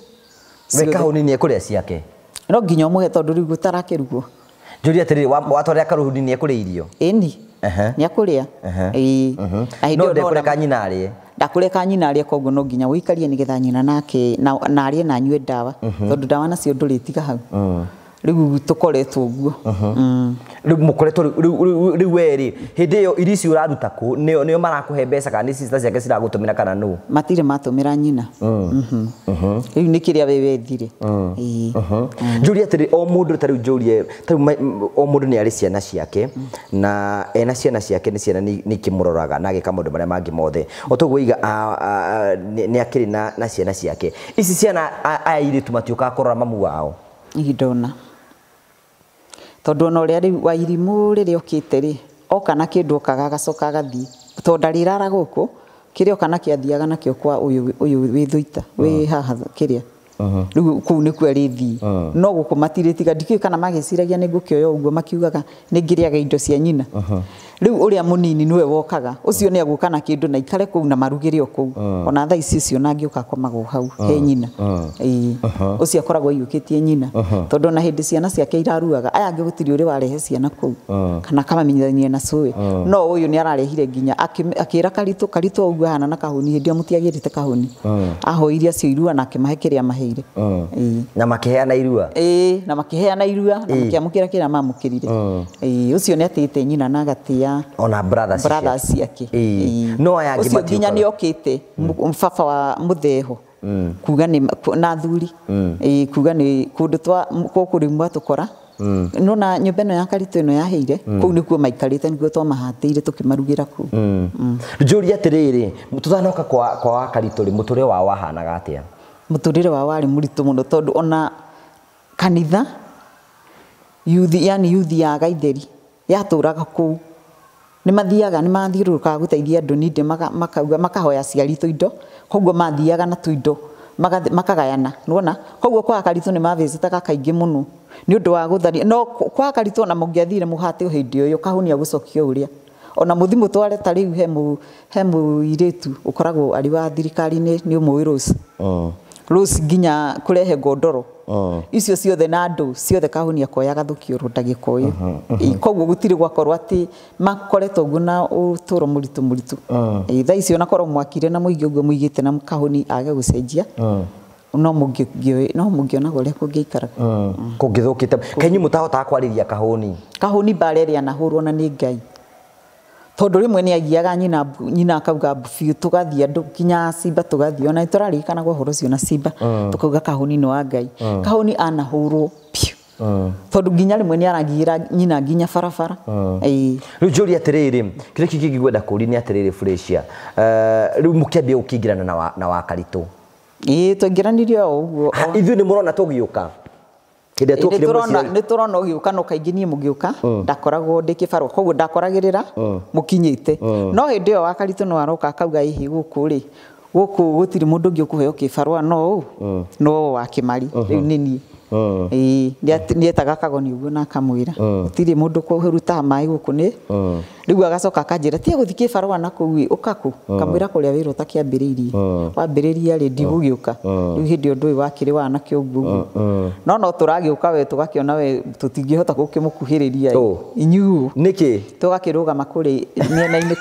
We kahũni nĩ ekũrĩa ciake no nginya ũmũhe tondũ rĩu gũtarakĩrugwo. Njũrie atĩrĩrĩ, watwarĩra kahũni nĩ ekũrĩa irio? Ĩni nĩ akũrĩa. Ĩĩ no ndekũreka nyina arĩe? Ndakũreka nyina arĩe koguo no nginya ũikarie nĩgetha nyina nake na arĩe na anyue ndawa tondũ ndawa nacio ndũrĩtiga hau. Rĩu tũkoretwo ũguo. Rĩu mũkoretwo rĩu we rĩ hĩndĩ ĩyo irio icio ũraruta kũ nĩo marakũhe mbeca kana nĩ sister ciake ciragũtũmĩra kana nũ? Matirĩ matũmĩra nyina. Rĩu nĩ kĩrĩa we wethire. Njũrie atĩrĩ, o mũndũ ta rĩu njũrie ta rĩu o mũndũ nĩ arĩ ciana ciake na ena ciana ciake nĩ ciana nĩ ikĩmũroraga na agĩka maũndũ marĩa mangĩ mothe o toguo iga nĩ akĩrĩ na ciana ciake ici ciana aya airĩtu matiũkaga kũrora mamu wao? Ndona tondũ ona ũrĩa rĩu wa irimũ rĩrĩa okĩte rĩ oka na kĩndũ okaga agacoka agathiĩ tondũ ndarĩrara gũkũ kĩrĩa oka nakĩo athiaga nakĩo kwa ũyũ wĩ Thũita wĩ haha kĩrĩa rĩu kũu nĩkuo arĩthiĩ no gũkũ matirĩtiga ndikĩũĩ kana magĩciragia nĩ ngũkĩoya ũguo makiugaga nĩ ngĩrĩaga indo cia nyina. Rĩu ũrĩa mũnini nĩwe wokaga ũcio nĩ agũka na kĩndũ na ikare kũu na marugĩre o kũu ona thaa ici ũcio na angĩũka akomagwo hau he nyina. Ĩĩ ũcio akoragwo aiyũkĩtie nyina tondũ ona hĩndĩ ciana ciake iraruaga aya angĩ gũtirĩ ũrĩ warehe ciana kũu kana akamamenyithania na cũĩ no ũyũ nĩ ararehire nginya akĩra Karitũ Karitũ ũguo ahana na kahũni hĩndĩ ĩyo mũtiagĩrĩte kahũni ahoirie acio irua na akĩmahe kĩrĩa maheire. Ĩĩ na makĩheana irua. Ĩĩ na makĩheana irua na makĩamũkĩra kĩrĩa mamũkĩrire. Ĩĩ ũcio nĩ atĩĩte nyina na agatĩa ona brothers brothers ciake. Ĩĩ no aya angĩ ũcio nginya nĩ okĩte baba wa mũtheho kuga nĩ na thuri. Ĩĩ kuga nĩ kũndũ twa gũkũ rĩu mwatũkora no na nyũmba ĩno ya Karitũ ĩno yaheire kũu nĩkuo maikarĩte nĩkuo twamahatĩire tũkĩmarugĩra kũu. Njũrie atĩrĩrĩ tũtanoka kwa wa Karitũ rĩ mũtũrĩre wao wahanaga atĩa? Mũtũrĩre wao warĩ mũritũ mũno tondũ ona kanitha yuthi yani yuthi ya Gaitheri yatũraga kũu nĩ mathiaga nĩ mathiũrũrũkaga gũteithia andũ nindĩ makauga makahoya aciari tũindo koguo mathiaga na tũindo makagayana nĩwona koguo kwa Karitũ nĩ mavĩcĩtaga kaingĩ mũno nĩ ũndũ wa gũtharia no kwa Karitũ ona mũngĩathire mũhate hĩndĩ ũyũ kahũnia gũcokio ũrĩa ona mũthi mũtware ta rĩu he mũirĩtu ũkoragwo arĩ wa thirikari-inĩ nĩ ũmũĩ Rose. Rose nginya kũrehe ngondoro icio ciothe na andũ ciothe kahũnia koyaga thũkio ndagĩka ũyũ. Koguo gũtirĩ gwakorwo atĩ makoretwo ũguo na ũtũro mũritũ mũritũ. Thaa icio onakorwo mwakire na mũingĩ ũguo mũigĩte na kahũni age gũcenjia no mũngĩonaga ũrĩa kũngĩikaraga kũngĩthũkĩte. Kaĩ inyuĩ mũtahotaga kwarĩria kahũni? Kahũni mbara ĩrĩa anahũrwo na nĩ Ngai tondũ rĩmwe nĩ agiaga nyina akauga mbu biũ tũgathiĩ andũ nginya Simba tũgathiĩ ona nĩtũraririkanaga ũhoro ũcio na Simba tũkauga kahũni nĩ wa Ngai. Kahũni anahũrwo biũ tondũ nginya rĩmwe nĩ aragiĩra nyina nginya barabara. Ĩĩ rĩu njũrie atĩrĩrĩ kĩrĩa kĩngĩ ingĩkwenda kũũria nĩ atĩrĩrĩ Felicia rĩu mũkĩambia gũkĩingĩrana na wa Karitũ? Ĩĩ twaingĩranirie o ũguo. Ithuĩ nĩ mũrona tũgĩũka? Nĩ tũrona ũgĩũka no kaingĩ niĩ mũgĩũka ndakoragwo ndĩ kĩbarũa koguo ndakoragĩrĩra mũkinyĩte no hĩndĩ ĩyo wa Karitũ no aroka akauga ĩhĩ gũkũ rĩ gũkũ gũtirĩ mũndũ ũngĩ ũkũheo kĩbarũa no ũ no wa Kĩmari rĩu nĩ niĩ. Ĩĩ nĩetaga Kagoni ũguo na akamwĩra gũtirĩ mũndũ kũrutaga maĩ gũkũ nĩ rĩu agacoka akanjĩra tiga gũthiĩ kĩbarũa na kũu ĩ ũka kũ kamwĩra kũrĩa wĩra ũtakĩambĩrĩirie wambĩrĩria rĩ ndigũgĩũka rĩu hĩndĩ ĩyo ndũĩ wakĩrĩ wanake ũguo ũguo no tũragĩũka we tũgakĩona we tũtingĩhota gũkĩmũkuhĩrĩria inyuũ nĩkĩ tũgakĩrũgama kũrĩ mĩena-inĩ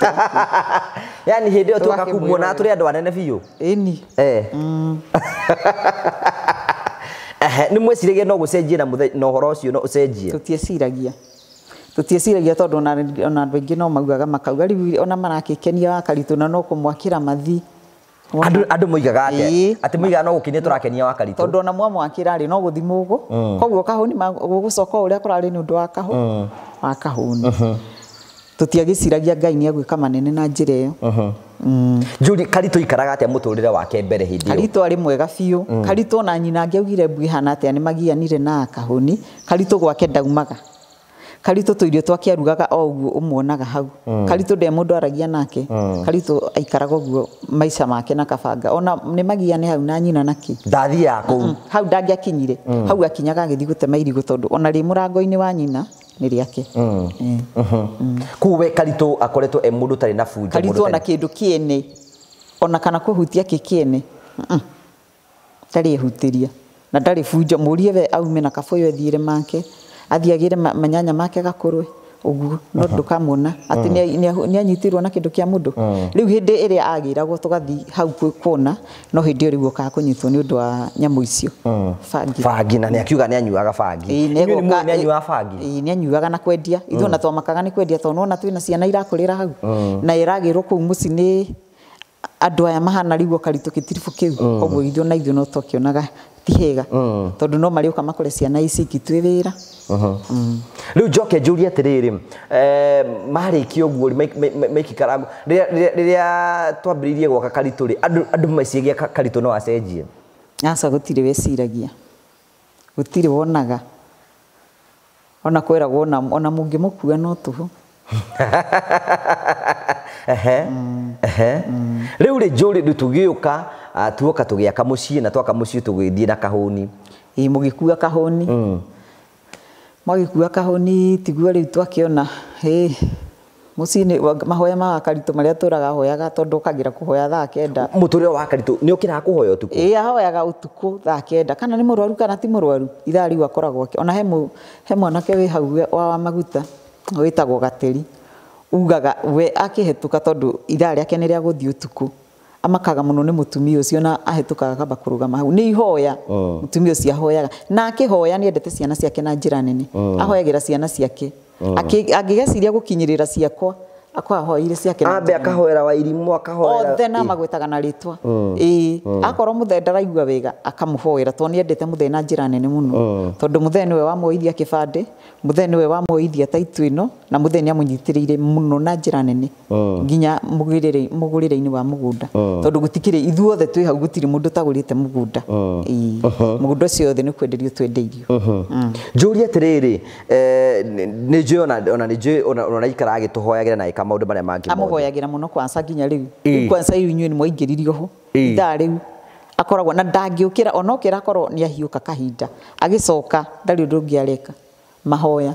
yani hĩndĩ ĩyo tũka kumuona tũrĩ andũ anene biũ. Ĩni nĩ mweciragia no gũcenjie na ũhoro ũcio no ũcenjie? Tũtieciragia tondũ ona andũ aingĩ no maugaga makauga rĩu ona marakĩkenia wa Karitũ na no kũmwakĩra mathi. Andũ moigaga atĩa? Atĩ moigaga no gũkenia tũrakenia wa Karitũ tondũ ona mwamwakĩra rĩ no gũthi mũgũ koguo kahũni gũgũcoka ũrĩa kũrarĩ nĩ ũndũ wa kahũni. Tũtiagĩciragia Ngai nĩ egwĩka manene na njĩra ĩyo. Njũrie Karitũ ikaraga atĩa mũtũrĩre wake mbere hĩndĩ ĩyo? Karitũ arĩ mwega biũ. Karitũ ona nyina angĩaugire mbu ĩhana atĩa nĩ magianire na kahũni. Karitũ gwake ndaumaga. Karitũ tũirio twake arugaga o ũguo ũmuonaga hau. Karitũ nde mũndũ aragia nake. Karitũ aikaraga ũguo maica make na kabanga ona nĩ magiane hau na nyina nake ndathiaga kũu hau ndangĩakinyire hau akinyaga agĩthiĩ gũtema irigũ tondũ ona rĩ mũrango-inĩ wa nyina nĩ rĩake. Kũu we Karitũ akoretwo e mũndũ ũtarĩ na bunjo. Karitũ ona kĩndũ kĩene ona kana kũhutia kĩ kĩene ndarĩ ehutĩria na ndarĩ bunjo mũrie we aume na kabũyũ ethiĩre make athiagĩre manyanya make gakũrwe ũguo no ndũkamwona atĩ nĩ anyitirwo na kĩndũ kĩa mũndũ. Rĩu hĩndĩ ĩrĩa agĩragwo tũgathiĩ hau kuona no hĩndĩ ĩyo rĩu okaga kũnyitwo nĩ ũndũ wa nyamũ icio bangi na nĩ akiuga nĩ anyuaga bangi. Inyuĩ nĩ mũĩ nĩ anyuaga bangi? Ĩĩ nĩ anyuaga na kwendia ithuĩ ona twamakaga nĩ kwendia tondũ nĩwona twĩna ciana irakũrĩra hau na ĩragĩrwo kũu mũciĩ nĩ andũ aya mahana rĩu Karitũ gĩtiribũ kĩu koguo ithuĩ na ithuĩ no twakĩonaga ti hega tondũ no marĩũka makore ciana ici ingĩ twĩ wĩra. Rĩu njoke njũrie atĩrĩrĩ marĩkia ũguo maikikarago rĩrĩa twambĩrĩirie gwaka Karitũ rĩ andũ meciria Karitũ no acenjie? Aca gũtirĩ weciragia gũtirĩ wonaga ona kwĩragwo ona mũngĩmũkua no tũhũ. Rĩu rĩ njũrie rĩu tũgĩũka tuoka tũgĩaka mũciĩ na twaka mũciĩ tũgĩthiĩ na kahũni. Ĩĩ mũgĩkua kahũni. Mwagĩkua kahũni tiguo rĩu twakĩona Mũciĩ mahoya ma Karitũ marĩa tũraga hoyaga tondũ ũkagira kũhoya thaa 9. Mũtũrĩre wa Karitũ nĩ ũkĩraga kũhoya ũtukũ? Ĩĩ ahoyaga ũtukũ thaa 9 kana nĩ mũrwaru kana ti mũrwaru ithaa rĩu akoragwo ona he mwanake wĩ hau wa maguta wĩtagwo Gateri ugaga we akĩhetũka tondũ ithaa rĩake nĩ rĩa gũthiĩ ũtukũ amakaga mũno nĩ mũtumia ũcio na ahĩtũkaga akamba kũrũgama hau nĩ ihoya mũtumia ũcio ahoyaga na akĩhoya nĩ endete ciana ciake na njĩra nene ahoyagĩra ciana ciake angĩgeciria gũkinyĩrĩra ciakwa akwahoire ciake ambe akahoera wa irimu akahoera othe na magwetaga na ritwa ii akorwo muthe ndaraigua wega akamũhoera tondũ nĩendete muthe na njĩra nene mũno tondũ muthe nĩwe wamuoithia kĩbandĩ muthe nĩwe wamuoithia taitũ ĩno na muthe nĩamũnyitĩrĩire mũno na njĩra nene nginya mũgũrĩre-inĩ wa mũgũnda tondũ gũtikĩrĩ ithuothe twĩ hau gũtirĩ mũndũ ũtagũrĩte mũgũnda ii mũgũnda ũcio othe nĩ kwenderio twendeirio. Njũrie atĩrĩrĩ nĩ njũĩ ona nĩ njũĩ ona ikara agĩtũhoyagĩra na ĩka maũndũ marĩa mangĩ mothe amũhoyagĩra mũno kwanza nginya rĩu kwanza rĩu inyuĩ nĩ mwaingĩririo ho ithaa rĩu akoragwo na ndangĩũkĩra ona okĩra akorwo nĩ ahiũka kahinda agĩcoka ndarĩ ũndũ ũngĩ areka mahoya.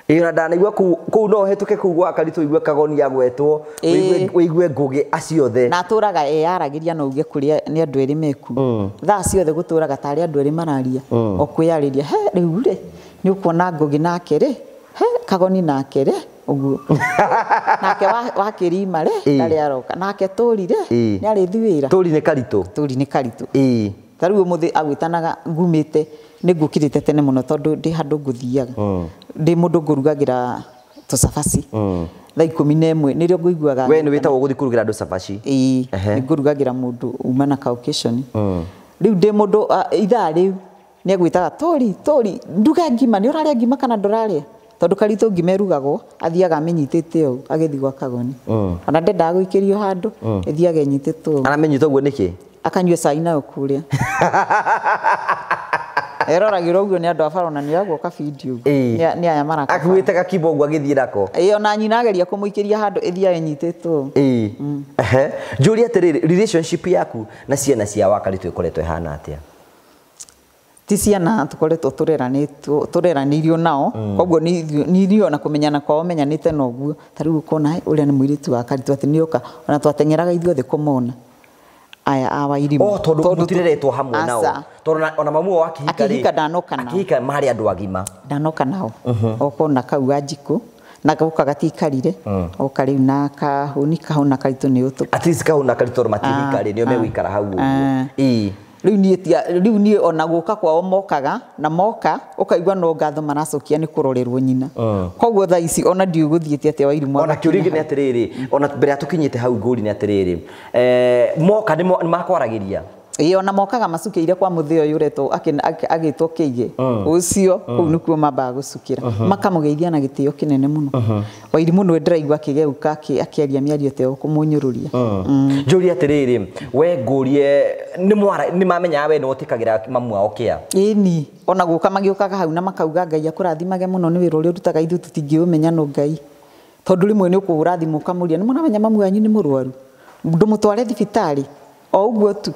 Ĩĩ ona ndanaigua kũu no ũhĩtũke kũu gwa Karitũ ũigue Kagoni agwetwo ũigue Ngũgĩ acio othe na atũraga eyaragĩria no uge kũrĩa nĩ andũ erĩ mekuo thaa ciothe gũtũraga tarĩ andũ erĩ mararia o kwĩyarĩria he rĩu rĩ nĩ ũkuona Ngũgĩ nake rĩ he Kagoni nake rĩ ũguo nake wa Kĩrima rĩ ndarĩ aroka nake Tũri rĩ nĩ arĩthi wĩra. Tũri nĩ Karitũ. Tũri nĩ Karitũ. Ta rĩu ũmũthĩ agwĩtanaga ngumĩte nĩ ngũkĩrĩte tene mũno tondũ ndĩ handũ ngũthiaga ndĩ mũndũ ngũrugagĩra tũcabaci thaa 11 nĩrĩo ngũiguaga. We nĩ wĩtagwo gũthiĩ kũrugĩra andũ cabaci? Ĩĩ nĩ ngũrugagĩra mũndũ uma na ka occasion. Rĩu ndĩ mũndũ ithaa rĩu nĩ agwĩtaga Tũri Tũri nduge ngima nĩ ũrarĩa ngima kana ndũrarĩa tondũ Karitũ ngima ĩrugagwo athiaga amenyitĩte ũũ agĩthiĩ gwa Kagoni ona ndendaga gũikĩrio handũ ĩthiaga ĩnyitĩtwo ũũ. Aramenyita ũguo nĩkĩ? Akanyua cai nayo kũrĩa eroragĩrwo ũguo nĩ andũ a bara ona nĩoyagwo kabindio ũguo nĩ aya maraka akuĩte gakimbo ũguo agĩthiĩ nako. Ĩĩ ona nyina ageria kũmũikĩria handũ ĩthiaga ĩnyitĩtwo ũũ. Njũrie atĩrĩrĩ relationship yaku na ciana cia wa Karitũ ĩkoretwo ĩhana atĩa? Ti ciana tũkoretwo tũreranĩirio nao koguo nĩ ona kũmenyana kwao menyanĩte na ũguo ta rĩu ũkona ũrĩa nĩ mũirĩtu wa Karitũ atĩ nĩoka ona twateng'eraga ithuothe kũmona aya a Wairimũ tondũ mũtireretwo hamwe nao tondũ ona mamu wao akĩhika rĩ ndanoka nao akĩhika marĩ andũ agima ndanoka nao okona kau Wanjikũ na gũka gatiikarire oka rĩu na kahũni kahũna Karitũ nĩ ũtũ at least kahũna Karitũ matihika rĩ nĩo megũikara hau ũguo. Ĩĩ rĩu niĩ ona gũka kwao mokaga na moka ũkaigua no ngatho maracokia nĩ kũrorerwo nyina koguo thaa ici ona ndiũĩ gũthiĩte atĩa Wairimũ. Ona kĩũria nĩ atĩrĩrĩ ona mbere ya tũkinyĩte hau ngũri nĩ atĩrĩrĩ moka nĩ makwaragĩria? Ĩĩ ona mokaga macukĩire kwa mũthĩ ũyũ ũretwo agĩtwo Kĩige ũcio kũu nĩkuo mambaga gũcukĩra makamũgeithia na gĩtĩo kĩnene mũno. Wairimũ nĩwe ndĩraigua akĩgeuka akĩaria mĩario ta ĩyo kũmũnyũrũria. Njũrie atĩrĩrĩ we ngũrie nĩ mamenyaga we nĩ ũtĩkagĩra mamu wao kĩa? Ĩni ona gũka magĩũkaga hau na makauga Ngai akũrathimage mũno nĩ wĩra ũrĩa ũrutaga ithuĩ tũtingĩũmenya no Ngai tondũ rĩmwe nĩ ũkũhũra thimũ ũkamũria nĩ mũramenya mamu wanyu nĩ mũrwaru ndũmũtware thibitarĩ o ũguo tu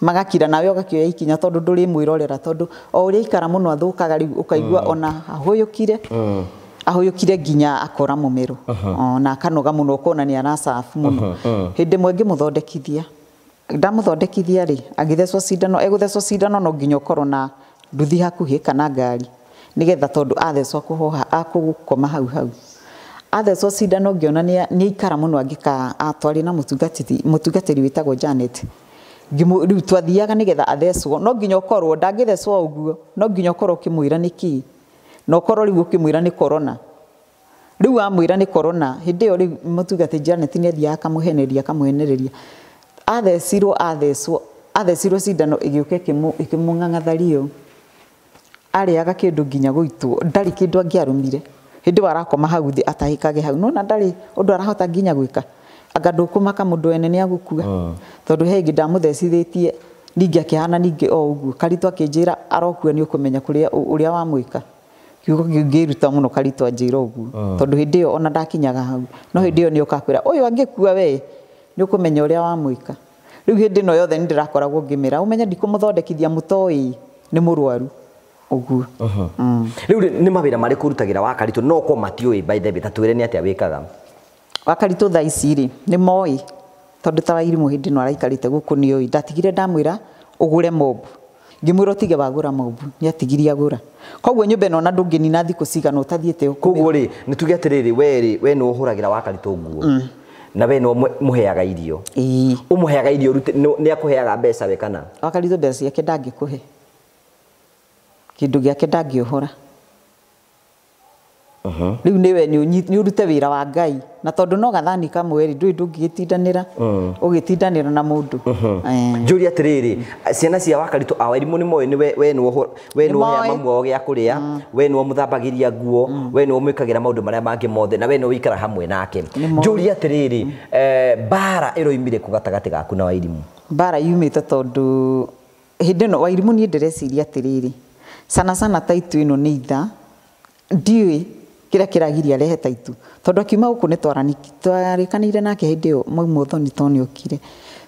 magakira nawe ũgakĩoya ikinya tondũ ndũrĩ mwĩrorera tondũ o ũrĩa ikara mũno athũkaga rĩu ũkaigua ona ahũyũkire ahũyũkire nginya akora mũmero ona akanoga mũno ũkona nĩ aracabu mũno. Hĩndĩ ĩmwe ngĩmũthondekithia ndamũthondekithia rĩ agĩthecwo cindano egũthecwo cindano no nginya ũkorwo na nduthi hakuhĩ kana ngari nĩgetha tondũ athecwo kũhoha akũgũkoma hau hau athecwo cindano ngĩona nĩ aikara mũno angĩka atwarĩ na mũtungatĩri wĩtagwo Janet rĩu twathiaga nĩgetha athecwo no nginya ũkorwo ndangĩthecwo ũguo no nginya ũkorwo ũkĩmwĩra nĩkĩ na ũkorwo rĩu ũkĩmwĩra nĩ corona rĩu wamwĩra nĩ corona hĩndĩ ĩyo rĩu mũtungatĩri Janet nĩ athiaga akamũhenereria athecirwo athecirwo cindano ĩgĩũka ĩkĩmũng'ang'athario arĩaga kĩndũ nginya gũitwo ndarĩ kĩndũ angĩarũmire hĩndĩ ĩyo arakoma hau thĩ atahĩkage hau nona ndarĩ ũndũ arahota nginya gwĩka anga ndũkũmaka mũndũ wene nĩ agũkua tondũ he hĩndĩ ndamũthecithĩtie ningĩ akĩhana ningĩ o ũguo Karitũ akĩnjĩra arokua nĩ ũkũmenya kũrĩa ũrĩa wamwĩka kiugo kĩu ngĩruta mũno Karitũ anjĩra ũguo tondũ hĩndĩ ĩyo ona ndakinyaga hau no hĩndĩ ĩyo nĩ ũkakwĩra ũyũ angĩkua we nĩ ũkũmenya ũrĩa wamwĩka rĩu hĩndĩ ĩno yothe nĩ ndĩrakoragwo ngĩmĩra ũmenye ndikũmũthondekithia mũtoĩ nĩ mũrwaru Ũguo. Rĩu nĩ mawĩra marĩkũ ũrutagĩra Wakaritũ no ko matiũĩ by the way ta twĩre nĩ atĩa wĩkaga? Wakaritũ thaa ici rĩ nĩ moĩ tondũ ta Wairimũ hĩndĩ ĩno araikarĩte gũkũ nĩ oĩ ndatigire ndamwĩra ũgũre mob ngĩmwĩra ũtige wagũra mob nĩ atigirie agũra koguo nyũmba ĩno ona ndũngĩnina thikũ cigana ũtathiĩte Koguo rĩ nĩ tuge atĩrĩrĩ we rĩ we nĩ ũhũragĩra Wakaritũ nguo na we nĩ mũheaga irio. Ĩĩ. Ũmũheaga irio nĩ akũheaga mbeca we kana? Wakaritũ mbeca ciake ndangĩkũhe kĩndũ gĩake ndangĩohora. Rĩu nĩwe nĩ ũrute wĩra wa Ngai na tondũ no gathani kamwe rĩ ndũĩ ndũngĩgĩtindanĩra ũgĩtindanĩra na mũndũ. Njũria atĩrĩrĩ ciana cia Wakaritũ a Wairimũ nĩ moĩ nĩ we nĩ ũheaga mamu wao gĩa kũrĩa we nĩ ũmũthambagĩria nguo we nĩ ũmwĩkagĩra maũndũ marĩa mangĩ mothe na we nĩ ũikara hamwe nake. Njũria atĩrĩrĩ mbara ĩroimire kũ gatagatĩ gaku na Wairimũ? Mbara yumĩte tondũ hĩndĩ ĩno Wairimũ niĩ ndĩreciria atĩrĩrĩ sana sana taitũ ĩno nĩ itha ndiũĩ kĩrĩa kĩragiria arehe taitũ tondũ akiuma gũkũ nĩ twarĩkanĩire nake hĩndĩ ĩyo mauma ũthoni tondũ nĩokire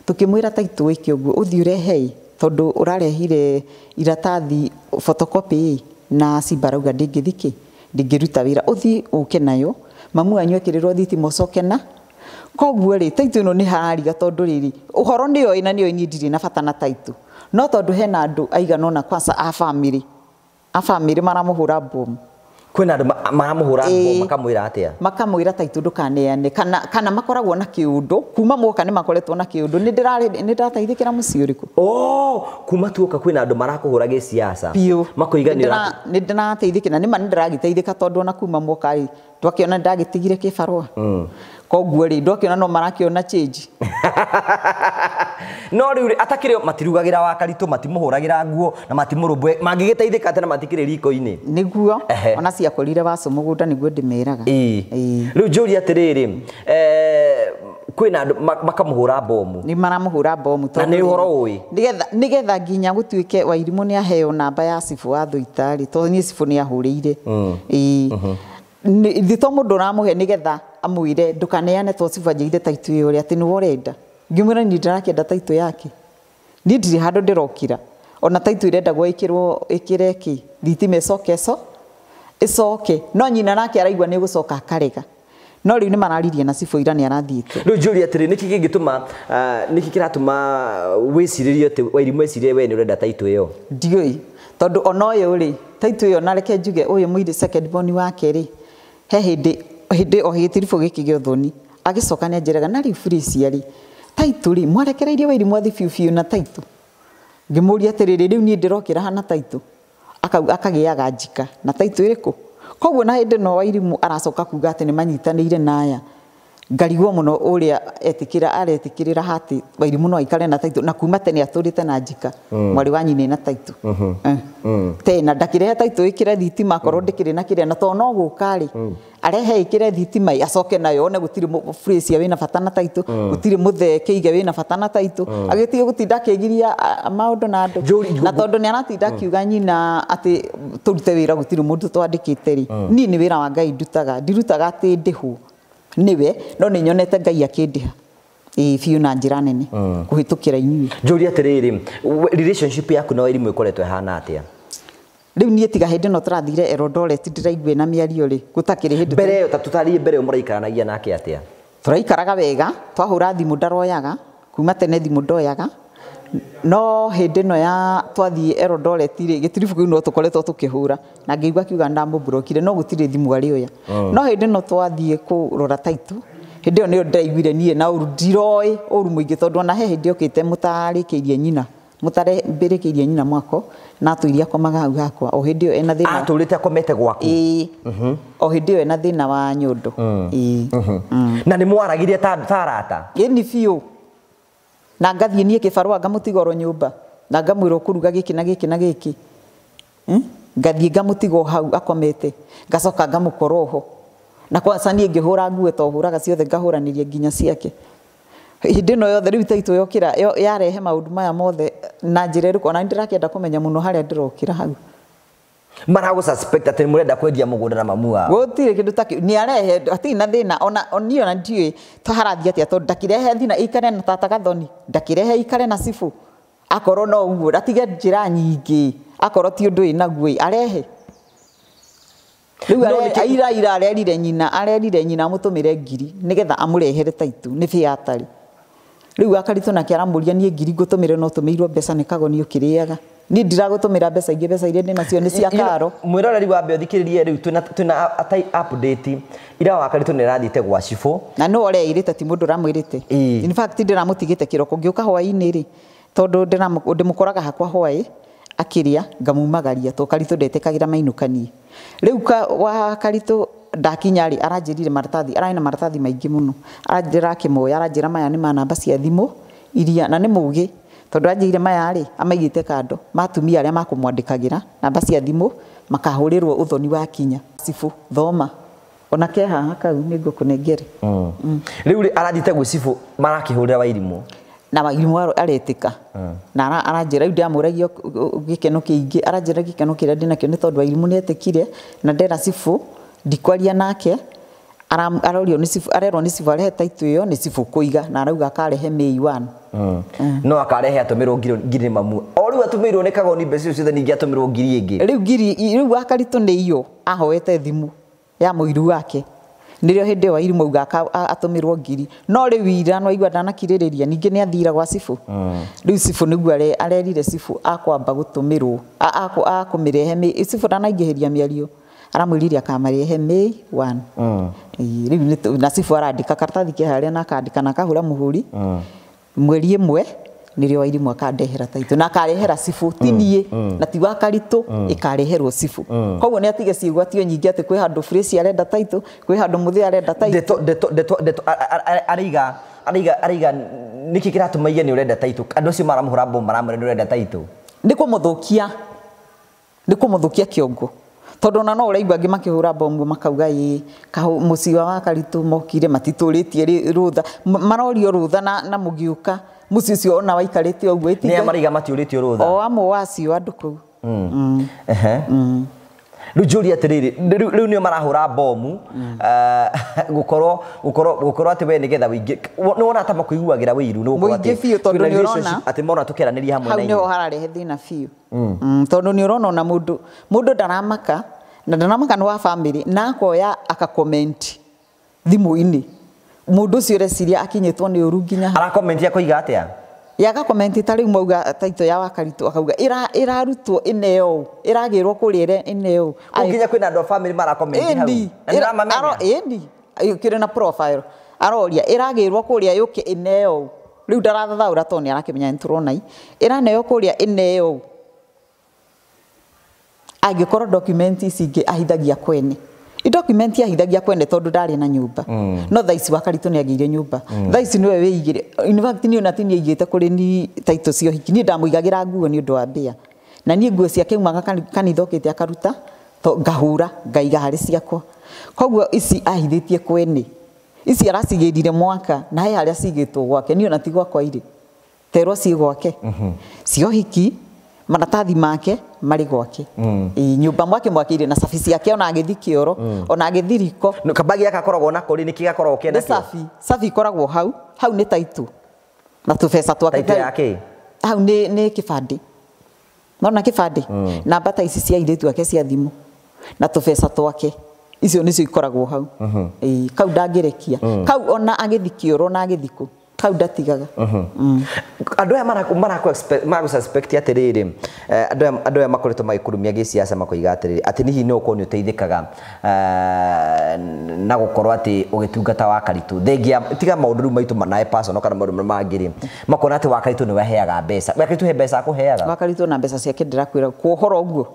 tũkĩmwĩra taitũ wĩke ũguo ũthiĩ ũrehe tondũ ũrarehire iratathi photocopy na Simba arauga ndĩngĩthiĩ kĩ ndĩngĩruta wĩra ũthiĩ ũke nayo mamu wanyu ekĩrĩrwo thitima ũcoke na koguo rĩ taitũ ĩno nĩ harariga tondũ rĩrĩ ũhoro nĩoĩ na nĩoĩ niĩ ndirĩ na bata na taitũ no tondũ hena andũ aigana ũna kwanza a famĩlĩ maramũhũra bomu. Kwĩna andũ maramũhũra bomu makamwĩra atĩa? Makamwĩra taitũ ndũkaneane kana makoragwo na kĩũndũ kuma mwoka nĩ makoretwo na kĩũndũ nĩ ndĩrateithĩkĩra mũciĩ ũrĩkũ? Oh, kuma tuoka kwĩna andũ marakũhũra gĩciaca makoiga nĩ ndĩrateithĩkĩra nĩ ma nĩ ndĩragĩteithĩka tondũ ona kuma mwoka rĩ ndwakĩona ndagĩtigire kĩbarũa koguo rĩ ndwakĩona no marakĩona change. No rĩu atakĩrĩ matirugagĩra Wakaritũ matimũhũragĩra nguo na matimũrũmbũyagia mangĩgĩteithĩka atĩa na matikĩrĩ riko-inĩ? Nĩguo ona ciakorire wacu mũgũnda nĩguo ndĩmeraga. Rĩu njũria atĩrĩrĩ kwĩna andũ makamũhũra bomu. Nĩ maramũhũra bomu na nĩ ũhoro ũĩ nĩgetha nginya gũtuĩke Wairimũ nĩ aheo namba ya cibũ wa Thũita rĩ tondũ niĩ cibũ nĩ ahũrĩire. Ithuĩ to mũndũ ũramũhe nĩgetha amwĩre ndũkaneane to cibũ anjĩrire taitũ ĩyo ũrĩa atĩ nĩwe ũrenda ngĩmwĩra niĩ ndirakĩenda taitũ yake niĩ ndirĩ handũ ndĩrokĩra ona taitũ ĩrendagwo ĩkĩrwo ĩkĩre kĩ thitima ĩcoke ĩcoke no nyina nake araigua nĩ gũcoka akarega no rĩu nĩ mararirie na cibũ ira nĩ arathiĩte. Rĩu njũria atĩrĩ nĩkĩ kĩngĩtũma nĩkĩ kĩratũma wĩcirĩrie atĩ Wairimũ ecirie we nĩ ũrenda taitũ ĩyo? Ndiũĩ tondũ ona ũyũ rĩ taitũ ĩyo na reke njuge ũyũ mũirĩ second born wake rĩ he hĩndĩ o gĩtiribũ gĩkĩ gĩa ũthoni agĩcoka nĩ anjĩraga na rĩu Felicia rĩ taitũ rĩ mwarekereirie Wairimũ athi biũ biũ na taitũ ngĩmũria atĩrĩrĩ rĩu niĩ ndĩrokĩra hana taitũ akagĩaga njika na taitũ ĩrĩkũ koguo na hĩndĩ no Wairimũ aracoka kuga atĩ nĩ manyitanĩire na aya ngarigwo mũno ũrĩa etĩkĩra aretĩkĩrĩra hatĩ Wairimũ no aikare na taitũ na kuma tene atũrĩte na njika mwarĩ wa nyina na taitũ tena ndakĩrehe taitũ ĩkĩre thitima akorwo ndĩkĩrĩ na kĩrĩa na tondũ no gũka rĩ arehe ĩkĩre thitima acoke nayo one gũtirĩ Felicia wĩna bata na taitũ gũtirĩ mũthee Kĩige wĩna bata na taitũ agĩtige gũtinda akĩgiria maũndũ na andũ na tondũ nĩ aratinda akiuga nyina atĩ tũrute wĩra gũtirĩ mũndũ twandĩkĩte rĩ niĩ nĩ wĩra wa Ngai ndutaga ndirutaga atĩ ndĩhwo nĩwe no nĩ nyonete Ngai akĩndĩha ĩĩ biũ na njĩra nene kũhĩtũkĩra inyuĩ. Njũria atĩrĩrĩ relationship yaku na Wairimũ ĩkoretwo ĩhana atĩa? Rĩu niĩ tiga hĩndĩ ĩno tũrathire Eldoret ndĩraigua na mĩario rĩ gũtakĩrĩ hĩndĩ mbere ĩyo ta tũtarie mbere ĩyo mũraikaranagia nake atĩa? Tũraikaraga wega twahũra thimũ ndaroyaga kuma tene thimũ ndoyaga no hĩndĩ ĩno ya twathiĩ Eldoret rĩ gĩtiribũ kĩu no tũkoretwo tũkĩhũra na ngĩigua akiuga ndamũmburokire no gũtirĩ thimũ arĩoya no hĩndĩ ĩno twathiĩ kũrora taitũ hĩndĩ ĩyo nĩyo ndĩraiguire niĩ na ũru ndiroĩ ũru mũingĩ tondũ ona he hĩndĩ yokĩte mũtarĩkĩirie nyina mũtarembĩrĩkĩirie nyina mwako na atũirie akomaga hau hakwa o hĩndĩ ĩyo ena thĩna atũrĩte akomete gwaku? Ĩĩ o hĩndĩ ĩyo ena thĩna wa nyondo. Ĩĩ na nĩ mwaragirie ta arata? Ĩni biũ na ngathiĩ niĩ kĩbarũa ngamũtiga oro nyũmba na ngamwĩra ũkũruga gĩkĩ na gĩkĩ na gĩkĩ ngathiĩ ngamũtiga o hau akomete ngacoka ngamũkora oho na kwanza niĩ ngĩhũra nguo to hũraga ciothe ngahũranĩria nginya ciake hĩndĩ ĩno yothe rĩu taitũ yokĩra yarehe maũndũ maya mothe na njĩra ĩrĩkũ ona nĩndĩrakĩenda kũmenya mũno harĩa ndĩrokĩra hau Maragũ suspect atĩ mũrenda kwendia mũgũnda na mamu wao. Gũtirĩ kĩndũ ta kĩu. Nĩ arehe hatirĩ na thĩna ona niĩ ona ndiũĩ harathiĩ atĩa tondũ ndakĩrehe thina ikare na tata Gathoni, ndakĩrehe ikare na cibũ. Akorwo no ũguo atige njĩra nyingĩ. Akorwo ti ũndũ ĩnaguo arehe. Rĩu ira arerire nyina amũtũmĩre ngiri nĩgetha amũrehere taitũ nĩ bĩa atarĩ. Rĩu Wakaritũ nake aramũria niĩ ngiri ngũtũmĩre no tũmĩirwo mbeca nĩ Kagoni ũkĩrĩaga. Niĩ ndiragũtũmĩra mbeca ingĩ, mbeca iria ndĩnacio nĩ cia karo. Mwĩroreri wa mbere thikĩrĩrie rĩu twĩna update ira Wakaritũ nĩ arathiĩte gwa cibũ. Na no ũreĩrĩte ti mũndũ ũramwĩrĩte. In fact ndĩramũtigĩte kĩroko ngĩũka hwaĩ-inĩ rĩ tondũ ndĩmũkoraga hakwa hwaĩ akĩrĩa ngamumagaria to Karitũ ndetĩkagĩra mainũkanie. Rĩu Wakaritũ ndakinya rĩ aranjĩrire maratathi, ararĩ na maratathi maingĩ mũno. Aranjĩra akĩmoya, aranjĩra maya nĩ ma namba cia thimũ iria na nĩ mũgĩ tondũ anjĩire maya rĩ amaigĩte kando ma atumia arĩa makũmwandĩkagĩra namba cia thimũ makahũrĩrwo ũthoni wakinya. Cibũ thoma ona ke haha kau nĩ ngũkũnengere. Rĩu rĩ arathiĩte gwĩ cibũ marakĩhũrĩra Wairimũ. Na Wairimũ aretĩka. Na aranjĩra rĩu ndĩramũragia gĩkeno kĩingĩ, aranjĩra gĩkeno kĩrĩa ndĩnakĩo nĩ tondũ Wairimũ nĩetĩkire na ndera cibũ ndikwaria nake arorio nĩ cibũ, arerwo nĩ cibũ arehe taitũ ĩyo nĩ cibũ kũiga na arauga akarehe May 1. No akarehe atũmĩrwo ngiri mamu. O rĩu atũmĩirwo nĩ Kagoni mbeca icio ciothe ningĩ atũmĩrwo ngiri ĩngĩ. Rĩu ngiri rĩu Wakaritũ nĩ iyo ahoete thimũ ya mũiru wake. Nĩrĩo hĩndĩ ĩyo Wairimũ auga atũmĩrwo ngiri. No rĩu ira no aigua ndanakirĩrĩria ningĩ nĩ athira gwa cibũ. Rĩu cibũ nĩguo arerire cibũ akwamba gũtũmĩrwo akũmĩrehe cibũ ndanaingĩhĩria mĩario. Aramwĩrire akamarehe May 1. Rĩu na cibũ arandĩka karatathi ke harĩa na akandĩka na akahũra mũhũri. Mweri ĩmwe nĩrĩo Wairimũ akandehera taitũ na akarehera cibũ ti niĩ na ti Wakaritũ ĩkareherwo cibũ. Koguo nĩ atige ciĩgwatio nyingĩ atĩ kwĩ handũ Fresh arenda taitũ, kwĩ handũ Mũthĩa arenda taitũ. Ndeto araiga araiga nĩkĩ kĩratũma iye nĩ ũrenda taitũ? Andũ acio maramũhũra mbomu maramwĩra nĩ ũrenda taitũ. Nĩ kũmũthũkia. Nĩ kũmũthũkia kĩongo. Tondũ ona no ũraigua angĩ makĩhũra mbomu makauga ĩ mũciĩ wa Wakaritũ mokire matitũrĩtie rũtha, marorio rũtha na mũgiũka mũciĩ ũcio ona waikarĩte ũguo ĩtiga. Nĩ maraiga matiũrĩtio rũtha. O amwe wacio andũ kũu. Rĩu njũrie atĩrĩrĩ, rĩu nĩo marahũra mbomu gũkorwo atĩ we nĩgetha wĩingĩ nĩ wona ta makũiguagĩra wĩiru nĩ gũkorwo atĩ biũ tondũ nĩ ũrona atĩ mona tũkĩaranĩria hamwe na hau nĩho hararehe thĩna biũ. Tondũ nĩ ũrona ona mũndũ ndaramaka na ndaramaka nĩ wa family na akoya akakomenti thimũ-inĩ mũndũ ũcio ũreciria akinyĩtwo nĩ ũru nginya arakomenti akoiga atĩa? Yagakomenti ta rĩu mauga taitũ ya Wakaritũ akauga ĩrarutwo ĩneo ĩragĩrwo kũrĩa ĩneo nginya kwĩna andũ a family marakomenti hau na nĩramamenya ĩni kĩrĩ na profile aroria ĩragĩrwo kũrĩa yũke ĩneo rĩu ndarathathaũra tondũ nĩ arakĩmenya nĩ tũrona ĩraneo kũrĩa ĩneo angĩkorwo document ici ingĩ ahithagia kwene. Document ahithagia kwene tondũ ndarĩ na nyũmba. No thaa ici Wakaritũ nĩ agĩire nyũmba. Thaa ici nĩwe wĩigĩre. In fact niĩ ona ti niĩ aigĩte kũrĩ ni taitũ cia ũhiki. Niĩ ndamũigagĩra nguo nĩ ũndũ wa mbĩa. Na niĩ nguo ciake umaga kanitha okĩte akaruta ngahũra ngaiga harĩ ciakwa. Koguo ici ahithĩtie kwene. Ici aracigĩrire mwaka na he harĩa cigĩtwo gwake. Niĩ ona ti gwakwa irĩ. Terwo ciĩ gwake. Cia ũhiki maratathi make marĩ gwake. Nyũmba mwake mwakĩire na cabi ciake ona agĩthi kĩoro ona agĩthi riko. Kabagi gaka gakoragwo nako rĩ nĩkĩ gakoragwo kena kĩo? Nĩ cabi ikoragwo hau, hau nĩ taitũ na tũbeca twake. Taitũ ya kĩ? Hau nĩ kĩbandĩ. Nona kĩbandĩ? Namba ta ici cia airĩtu ake cia thimũ na tũbeca twake. Icio nĩcio ikoragwo hau. Kau ndangĩrekia. Kau ona agĩthi kĩoro ona agĩthi kũ. Kau ndatigaga. Andũ aya marakũ suspect atĩrĩrĩ, andũ aya makoretwo magĩkũrumia gĩciaca makoiga atĩrĩrĩ atĩ hihi no ũkorwo nĩ ũteithĩkaga na gũkorwo atĩ ũgĩtungata Wakaritũ thengia tiga maũndũ rĩu maitũ nawe personal kana maũndũ marĩa mangĩ rĩ makona atĩ Wakaritũ nĩwe aheaga mbeca. Wakaritũ he mbeca akũheaga? Wakaritũ na mbeca ciake ndĩrakwĩra kuohora ũguo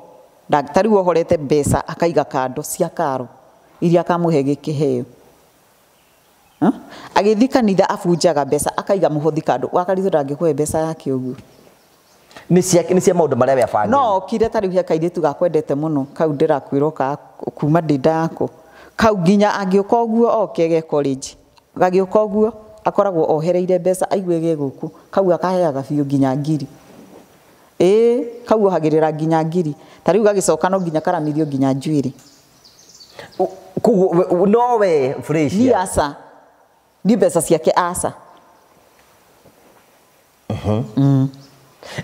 ta rĩu ohorete mbeca akaiga kando cia karo iria akamũhe gĩkĩheo. Agĩthiĩ kanitha abunjaga mbeca akaiga mũhothi kando. Wakaritũ ndangĩkũhe mbeca yake ũguo. Nĩ cia maũndũ marĩa we abangĩire. No okire ta rĩu he kairĩtu gakwendete mũno kau ndĩrakwĩra ka kuma ndĩ nda yako. Kau nginya angĩũka ũguo oke ge college. Gagĩũka ũguo akoragwo ohereire mbeca aigue ge gũkũ. Kau akaheaga biũ nginya ngiri. Kau ohagĩrĩra nginya ngiri. Ta rĩu gagĩcoka no nginya karamithio nginya njuĩrĩ. Koguo no we Fresh. Ni aca. Ni mbeca ciake aca.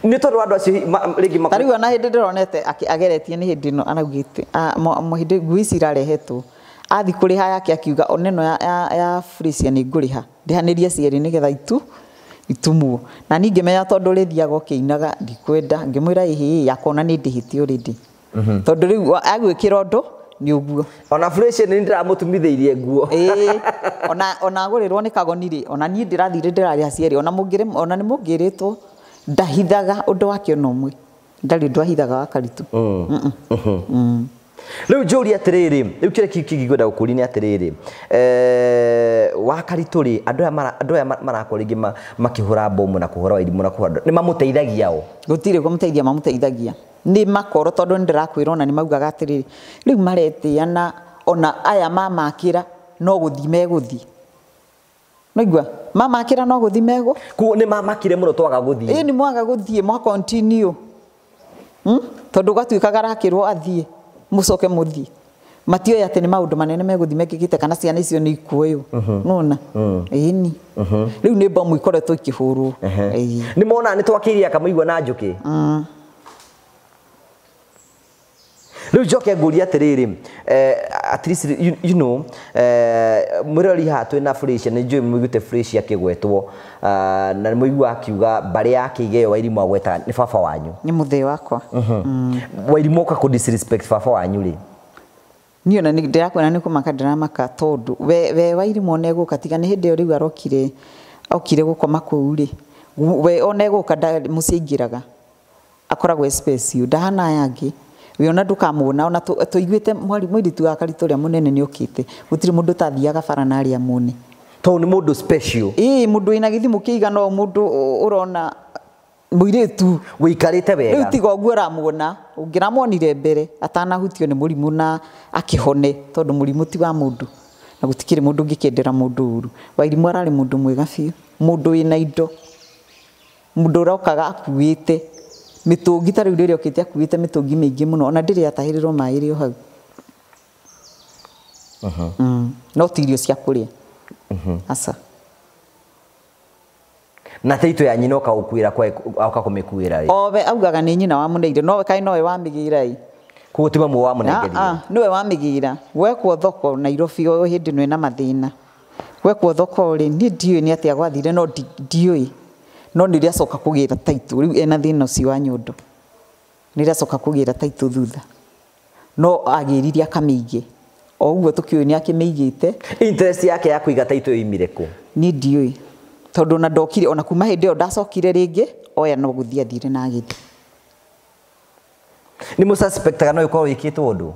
Nĩ tondũ andũ acio rĩngĩ ta rĩu ona hĩndĩ ndĩronete ageretie nĩ hĩndĩ ĩno araugĩte hĩndĩ nguo ici irarehetwo athi kũrĩha yake akiuga ona ĩno ya Frisia nĩ ngũrĩha ndĩhanĩrie cierĩ nĩgetha itumwo na niĩ ngĩmenya tondũ rĩthiaga ũkĩinaga ndikwenda ngĩmwĩra ĩhĩ yakona nĩ ndĩhĩtie already tondũ rĩu agwĩkĩra ũndũ nĩ ũguo ona Frisia nĩ ndĩramũtumithĩirie nguo ĩĩ ona agũrĩrwo nĩ Kagoni rĩ ona niĩ ndĩrathire ndĩrarĩha cierĩ ona ona nĩ mũngĩrĩtwo ndahithaga ũndũ wake ona ũmwe ndarĩ ũndũ ahithaga wa Karitũ. Rĩu njũrie atĩrĩrĩ rĩu kĩrĩa kĩngĩkwenda gũkũria nĩ atĩrĩrĩ wa Karitũ rĩ andũ aya marakorwo rĩngĩ makĩhũra bomu na kũhũra Wairimũ na kũhũra nĩ mamũteithagia o gũtirĩ kũmũteithia mamũteithagia nĩ makoro tondũ nĩ ndĩrakwĩra ona nĩ maugaga atĩrĩrĩ rĩu maretĩana ona aya mamakĩra no gũthiĩ megũthiĩ noigua mamakĩra no gũthiĩ megũ koguo nĩ mamakire mũno twaga gũthiĩ ĩĩ nĩ mwaga gũthiĩ mwa continue tondũ gwatuĩkaga arakĩrwo athiĩ mũcoke mũthiĩ matioĩ atĩ nĩ maũndũ manene megũthiĩ mekĩkĩte kana ciana icio nĩ ikuoywo nona ĩni rĩu nĩ bomu ikoretwo ikĩhũrwo nĩ mona nĩ twakĩirie akamũigua na njũkĩ rĩu njoke ngũrie atĩrĩrĩ at least you know mwĩrori haha twĩna Frisia nĩ njũĩ mũiguĩte Frisia akĩgwetwo na nĩ mũigua akiuga mbarĩ yake igeo Wairimũ agwetaga nĩ baba wanyu nĩ mũthee wakwa Wairimũ oka kũ disrespect baba wanyu rĩ niĩ ona ndĩrakwĩra nĩ kũmaka ndĩramaka tondũ we Wairimũ ona egũka tiga nĩ hĩndĩ ĩyo rĩu arokire okire gũkoma kũu rĩ we ona egũka mũciĩ aingĩraga akoragwo space ndahana aya angĩ we ona ndũkamuona ona tũiguĩte mũirĩtu wa Karitũ ũrĩa mũnene nĩ okĩte gũtirĩ mũndũ ũtathiaga bara na arĩa muone tondũ nĩ mũndũ special ĩĩ mũndũ wĩna gĩthimo kĩigana ũũ mũndũ ũrona mũirĩtu wĩikarĩte wega rĩu tiga ũguo ũramuona ũngĩramuonire mbere atanahutio nĩ mũrimũ na akĩhone tondũ mũrimũ ti wa mũndũ na gũtikĩrĩ mũndũ ũngĩkĩendera mũndũ ũru Wairimũ ararĩ mũndũ mwega biũ mũndũ wĩna indo mũndũ ũrokaga akuĩte mĩtũngi ta rĩu rĩrĩa okĩte akuĩte mĩtũngi mĩingĩ mũno ona ndĩrĩ atahĩrĩrwo maĩ rĩ o hau no ti irio cia kũrĩa aca na taitũ ya nyina oka gũkuĩra oka kũmĩkuĩra rĩ owe augaga nĩ nyina wamũneire nowe kaĩ nowe wamĩgĩra ĩ koguo ti mamu wamũnengerire nĩwe wamĩgĩra gwekwo thoko Nairobi o hĩndĩ ĩno ĩna mathĩna gwekwo thoko rĩ niĩ ndiũĩ nĩ atĩa gwathire no ndiũĩ no nĩ rĩacoka kũgĩra taitũ rĩu ena thĩna ũcio wa nyondo nĩ rĩacoka kũgĩra taitũ thutha no agĩririe akamĩige o ũguo tũkĩũĩ nĩ akĩmĩigĩte interest yake ya kũiga taitũ yoimire kũ niĩ ndiũĩ tondũ ona ndokire ona kuma hĩndĩ ĩyo ndacokire rĩngĩ oya no gũthiĩ athire na agĩthiĩ nĩ mũsuspectaga no ĩkorwo ĩkĩtwo ũndũ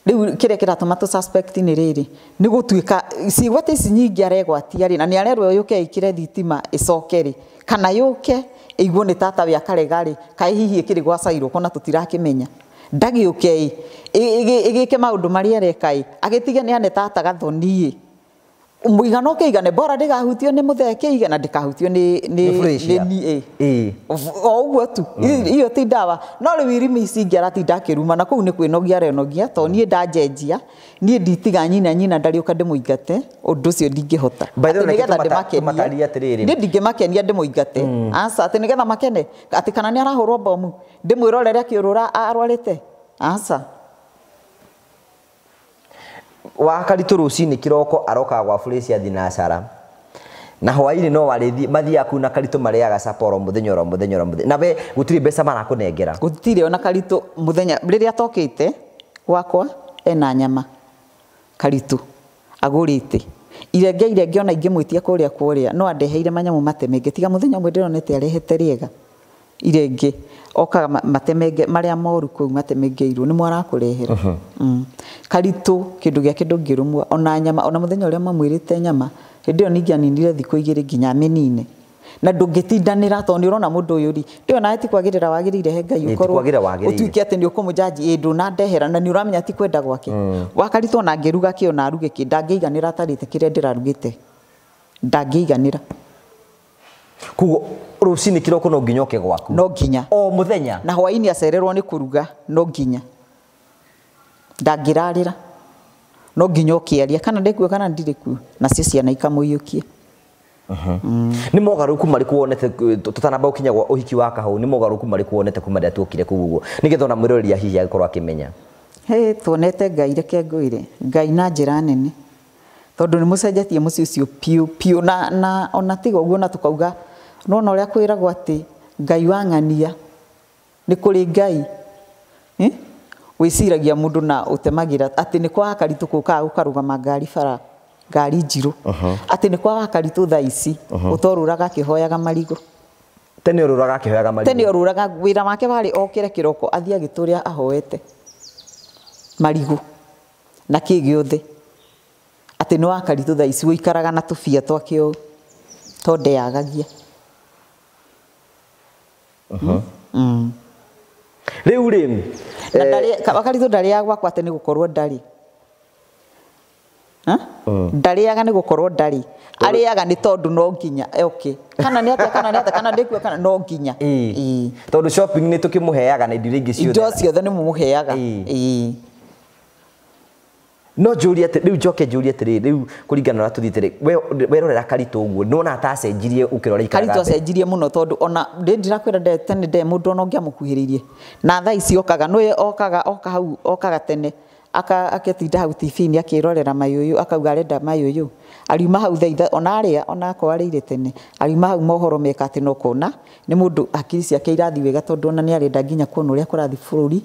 rĩu kĩrĩa kĩratũma tũ suspect nĩ rĩrĩ nĩ gũtuĩka cigwate ici nyingĩ aregwatia rĩ na nĩ arerwo yũke ĩkĩre thitima ĩcoke rĩ kana yũke ĩiguo nĩ tata we akarega rĩ kaĩ hihi ĩkĩrĩ gwa Cairo kona tũtirakĩmenya ndagĩũke ĩ ĩgĩke maũndũ marĩa areka ĩ agĩtige nĩ ane tata Gathoni ĩ mũigana ũkĩigane bora ndĩgahutio nĩ mũthee kĩige na ndĩkahutio nĩ niĩ o ũguo tu iyo ti ndawa no rĩu irimi ici ingĩ aratinda akĩruma na kũu nĩ kwĩnogia arenogia tondũ niĩ ndanjenjia niĩ nditiga nyina nyina ndarĩũka ndĩmũingate ũndũ ũcio ndingĩhota atĩ nĩgetha ndĩmakenie niĩ ndingĩmakenia ndĩmũingate aca atĩ nĩgetha makene atĩ kana nĩ arahũrwo bomu ndĩmwĩrorere akĩũrũra arwarĩte aca wa Karitũ rũcinĩ kĩroko arokaga gwa Frisia thinacara na hwaĩ-inĩ no warĩthiĩ mathiaga kũu na Karitũ marĩaga Sapporo mũthenya oro mũthenya oro mũthenya na we gũtirĩ mbeca marakũnengera gũtirĩ ona Karitũ mũthenya rĩrĩa atokĩte gwakwa ena nyama Karitũ agũrĩte irenge irenge ona ingĩmwĩtia kũrĩa kũrĩa no andeheire manyamũ matemenge tiga mũthenya ũmwe ndĩronete arehete rĩega irenge okaga matemenge marĩa moru kũu matemengeirwo nĩmo arakũrehera Karitũ kĩndũ gĩake ndũngĩrũmwo ona nyama ona mũthenya ũrĩa mamwĩrĩte nyama hĩndĩ ĩyo ningĩaninire thikũ igĩrĩ nginya amĩnine na ndũngĩtindanĩra tondũ nĩ ũrona mũndũ ũyũ rĩ ndĩyo nawe ti kwagĩrĩra wagĩrĩire he Ngai ũkorwo ũtuĩke atĩ nĩ ũkũmũjaji ĩ ndũnandehera na nĩ ũramenya ti kwenda gwake wa Karitũ ona angĩruga kĩ ona aruge kĩ ndangĩiganĩra atarĩte kĩrĩa ndĩrarugĩte ndangĩiganĩra koguo rũcinĩ kĩroko no nginya oke gwaku no nginya o mũthenya na hwaĩ-inĩ acererwo nĩ kũruga no nginya ndangĩrarĩra no nginya ũkĩaria kana ndĩ kuo kana ndirĩ kuo nacio ciana ikamũiyũkia Nĩ mogarũrũku marĩkũ wonete tũtanamba gũkinya gwa ũhiki wa Kahũni, nĩ mogarũrũku marĩkũ wonete kuma rĩrĩa tuokire kũu ũguo nĩgetha ona mwĩroreri hihi agĩkorwo akĩmenya? Hĩ, tuonete Ngai, reke ngwĩre Ngai na njĩra nene, tondũ nĩ mũcenjetie mũciĩ ũcio piũ piũ, na ona tiga ũguo na tũkauga nona ũrĩa kwĩragwo atĩ Ngai wa ng'ania nĩ kũrĩ Ngai wĩciragia mũndũ na ũtemagĩra atĩ nĩ kwa Karitũ kũkaga gũkarũgama ngari bara ngari njirũ, atĩ nĩ kwa Karitũ thaa ici ũtorũraga akĩhoyaga marigũ. Tene ũrũraga akĩhoyaga marigũ. Tene ũrũraga, wĩra wake warĩ okĩre kĩroko athiĩ agĩtũrĩa ahoete marigũ na kĩ gĩothe, atĩ nĩ wa Karitũ thaa ici ũikaraga na tũbia twake ũũ to ndeyagagia. Rĩu rĩ na Karitũ ndarĩaga gwakwa atĩ nĩ gũkorwo ndarĩ. Ndarĩaga nĩ gũkorwo ndarĩ, arĩaga nĩ tondũ no nginya oke, kana nĩ atĩa, kana nĩ atĩa, kana ndĩkue, kana no nginya. Tondũ shopping nĩ tũkĩmũheaga na indo iria ingĩ ciothe. Indo ciothe nĩ mũmũheaga. No njũrie atĩ rĩu njoke njũrie atĩrĩrĩ, rĩu kũringana na ũrĩa tũthiĩte rĩ, werorera Karitũ ũguo nĩwona atacenjirie ũkĩrora ikaraga Karitũ acenjirie mũno tondũ ona ndĩrakwĩra tene nde mũndũ ona ũngĩamũkuhĩrĩirie na thaa ici okaga nĩwe okaga oka hau okaga tene aketinda hau TV-inĩ akĩrorera mayũyũ akauga arenda mayũyũ, ariuma hau thaa ona arĩa ona akorwo arĩire tene ariuma hau mohoro meka atĩ no kona nĩ mũndũ hakiri ciake irathiĩ wega tondũ ona nĩ arenda nginya kuona ũrĩa kũrathiĩ bũrũri.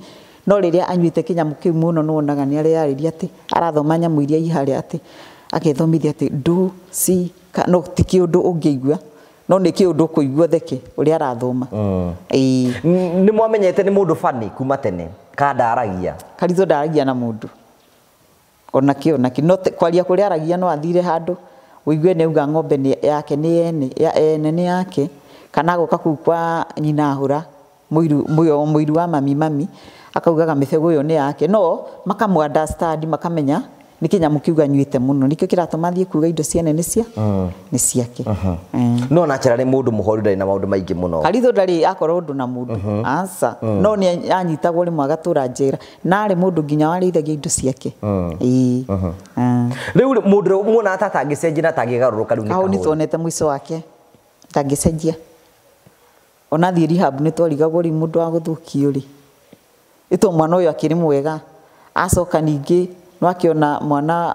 No rĩrĩa anyuĩte kĩnyamũ kĩu mũno nĩwonaga nĩ areyarĩria atĩ arathoma nyamũ iria i harĩa atĩ akethomithia atĩ ndũ ci ka, no ti kĩũndũ ũngĩigua no nĩ kĩũndũ ũkũigua theke ũrĩa arathoma. Nĩ mwamenyete nĩ mũndũ funny kuma tene ka ndaragia? Karitũ ndaragia na mũndũ ona kĩ ona kĩ, no kwaria kũrĩa aragia no athire handũ ũigue nĩ auga ng'ombe nĩ yake nĩ ene ya ene nĩ yake, kana agoka kũu kwa nyina ahũra mũiru wa mami mami akaugaga mĩbegũ ĩyo nĩ yake, no makamũ understand makamenya nĩ kĩnyamũ kĩu anyuĩte mũno nĩkĩo kĩratũma athiĩ kuga indo ciene nĩ cia nĩ ciake. No naturally mũndũ mũhoru ndarĩ na maũndũ maingĩ mũno. Karitũ ndarĩ akorwo ũndũ na mũndũ aca, no nĩ anyitagwo rĩmwe agatũra njera na arĩ mũndũ nginya warĩithagia indo ciake. Rĩu mũndũ muona ata atangĩcenjia na atangĩgarũrũka rĩu nĩ Kahũni tuonete mũico wake ndangĩcenjia, ona athiĩ rehab nĩ twarigagwo rĩu mũndũ wa gũthũkio rĩ ĩtwo mwana ũyũ akĩrĩ mwega, acoka ningĩ no akĩona mwana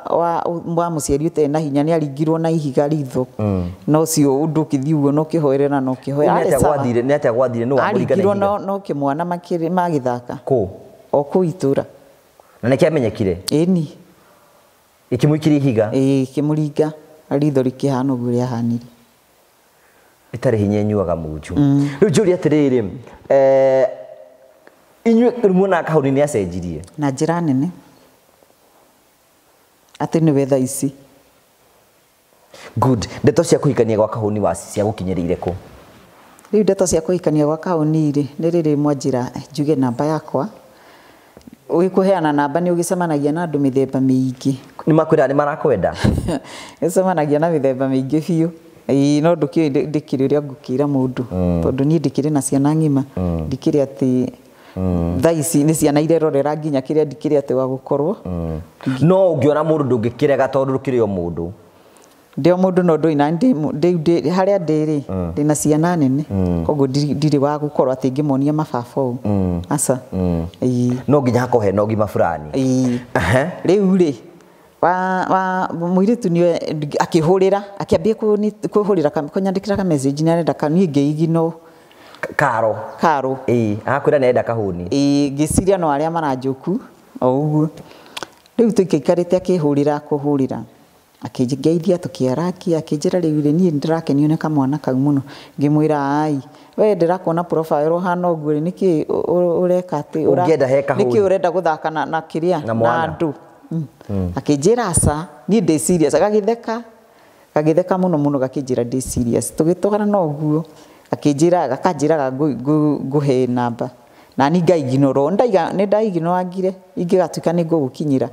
wa mũciari ũtarĩ na hinya nĩ aringirwo na ihiga ritho, no ũcio ũndũ ũkĩthiĩ ũguo no ũkĩhoerera na ũkĩhoera. Nĩ atĩa gwathire nĩ wamũringa na ihiga? No kĩmwana magĩthaka kũ o kũu itũra. Na nĩkĩamenyekire? Ĩni. Ĩkĩmũikĩria ihiga? Ĩĩ, ĩkĩmũringa ritho rĩkĩhana ũguo rĩahanire. Ĩtarĩ hinya ĩnyuaga munju. Rĩu njũrie atĩrĩrĩ, inyuĩ muonaga Kahũni nĩ acenjirie? Na njĩra nene atĩ nĩwe thaa ici. Good. Ndeto cia kũhikania gwa Kahũni wa cia gũkinyĩrĩire kũ? Rĩu ndeto cia kũhikania gwa Kahũni rĩ nĩ rĩrĩ mwanjĩra njuge namba yakwa. Ũgĩkũheana namba nĩ ũgĩcemanagia na andũ mĩthemba mĩingĩ. Nĩ makwĩra nĩ marakwenda? Ũcemanagia na mĩthemba mĩingĩ biũ. Ĩĩ, no ndũkĩũĩ ndĩkĩrĩ ũrĩa ngũkĩra mũndũ tondũ niĩ ndĩkĩrĩ na ciana ng'ima, ndikĩrĩ atĩ thaa ici nĩ ciana irerorera nginya kĩrĩa ndikĩrĩ atĩ wa gũkorwo. No ũngĩona mũndũ ndũngĩkĩrega tondũ ndũkĩrĩ o mũndũ. Ndĩ o mũndũ no ndũĩ na ndĩ harĩa ndĩ rĩ ndĩna ciana nene, koguo ndirĩ wa gũkorwo atĩ ngĩmonia mababa ũũ. Aca. No nginya hakorwo hena ũgima fulani. Rĩu rĩ wa mũirĩtu nĩwe akĩhũrĩra akĩambia kũhũrĩra kũnyandĩkĩra ka message nĩ arenda niĩ ngĩignore Karo. Karo. Ĩĩ, agakwĩra nĩ arenda Kahũni. Ĩĩ, ngĩciria no arĩa maranjũku o ũguo. Rĩu tũikaikarĩte akĩhũrĩra kũhũrĩra akĩngeithia tũkĩarakia akĩnjĩra rĩu rĩ niĩ ndĩrakenio nĩ kamwana kau mũno. Ngĩmwĩra ai we ndĩrakuona profile ũhana ũguo rĩ nĩkĩ ũreka atĩ ũngĩenda he Kahũni, nĩkĩ ũrenda gũthaka na kĩrĩa na andũ. Akĩnjĩra aca niĩ ndĩ serious, gagĩtheka gagĩtheka mũno mũno gakĩnjĩra ndĩ serious. Tũgĩtwarana ũguo akĩnjĩra gakanjĩraga ngũhe namba na niĩ ngaignore, nĩ ndaignorangire ingĩgatuĩka nĩ ngũgũkinyĩra.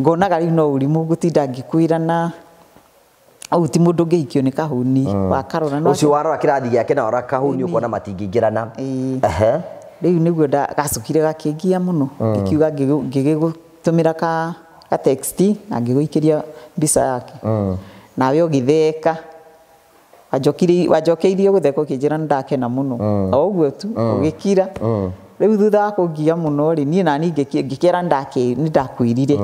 Ngonaga rĩu no ũrimũ ngũtinda ngĩkwĩra na ũyũ ti mũndũ ũngĩhikio nĩ Kahũni wakarora no ũcio warora kĩrathi gĩake na warora Kahũni ũkona matingĩingĩrana. Rĩu nĩguo gacukire gakĩngia mũno ngĩkiuga ngĩgĩgũtũmĩra ka text na ngĩgũikĩria mbica yake nawe ũgĩtheka Wanjokeirie gũtheka ũkĩnjĩra nĩ ndakena mũno o ũguo tu ũgĩkira. Rĩu thutha wa kũngia mũno rĩ, niĩ nani ngĩkĩra nĩ ndakwĩrire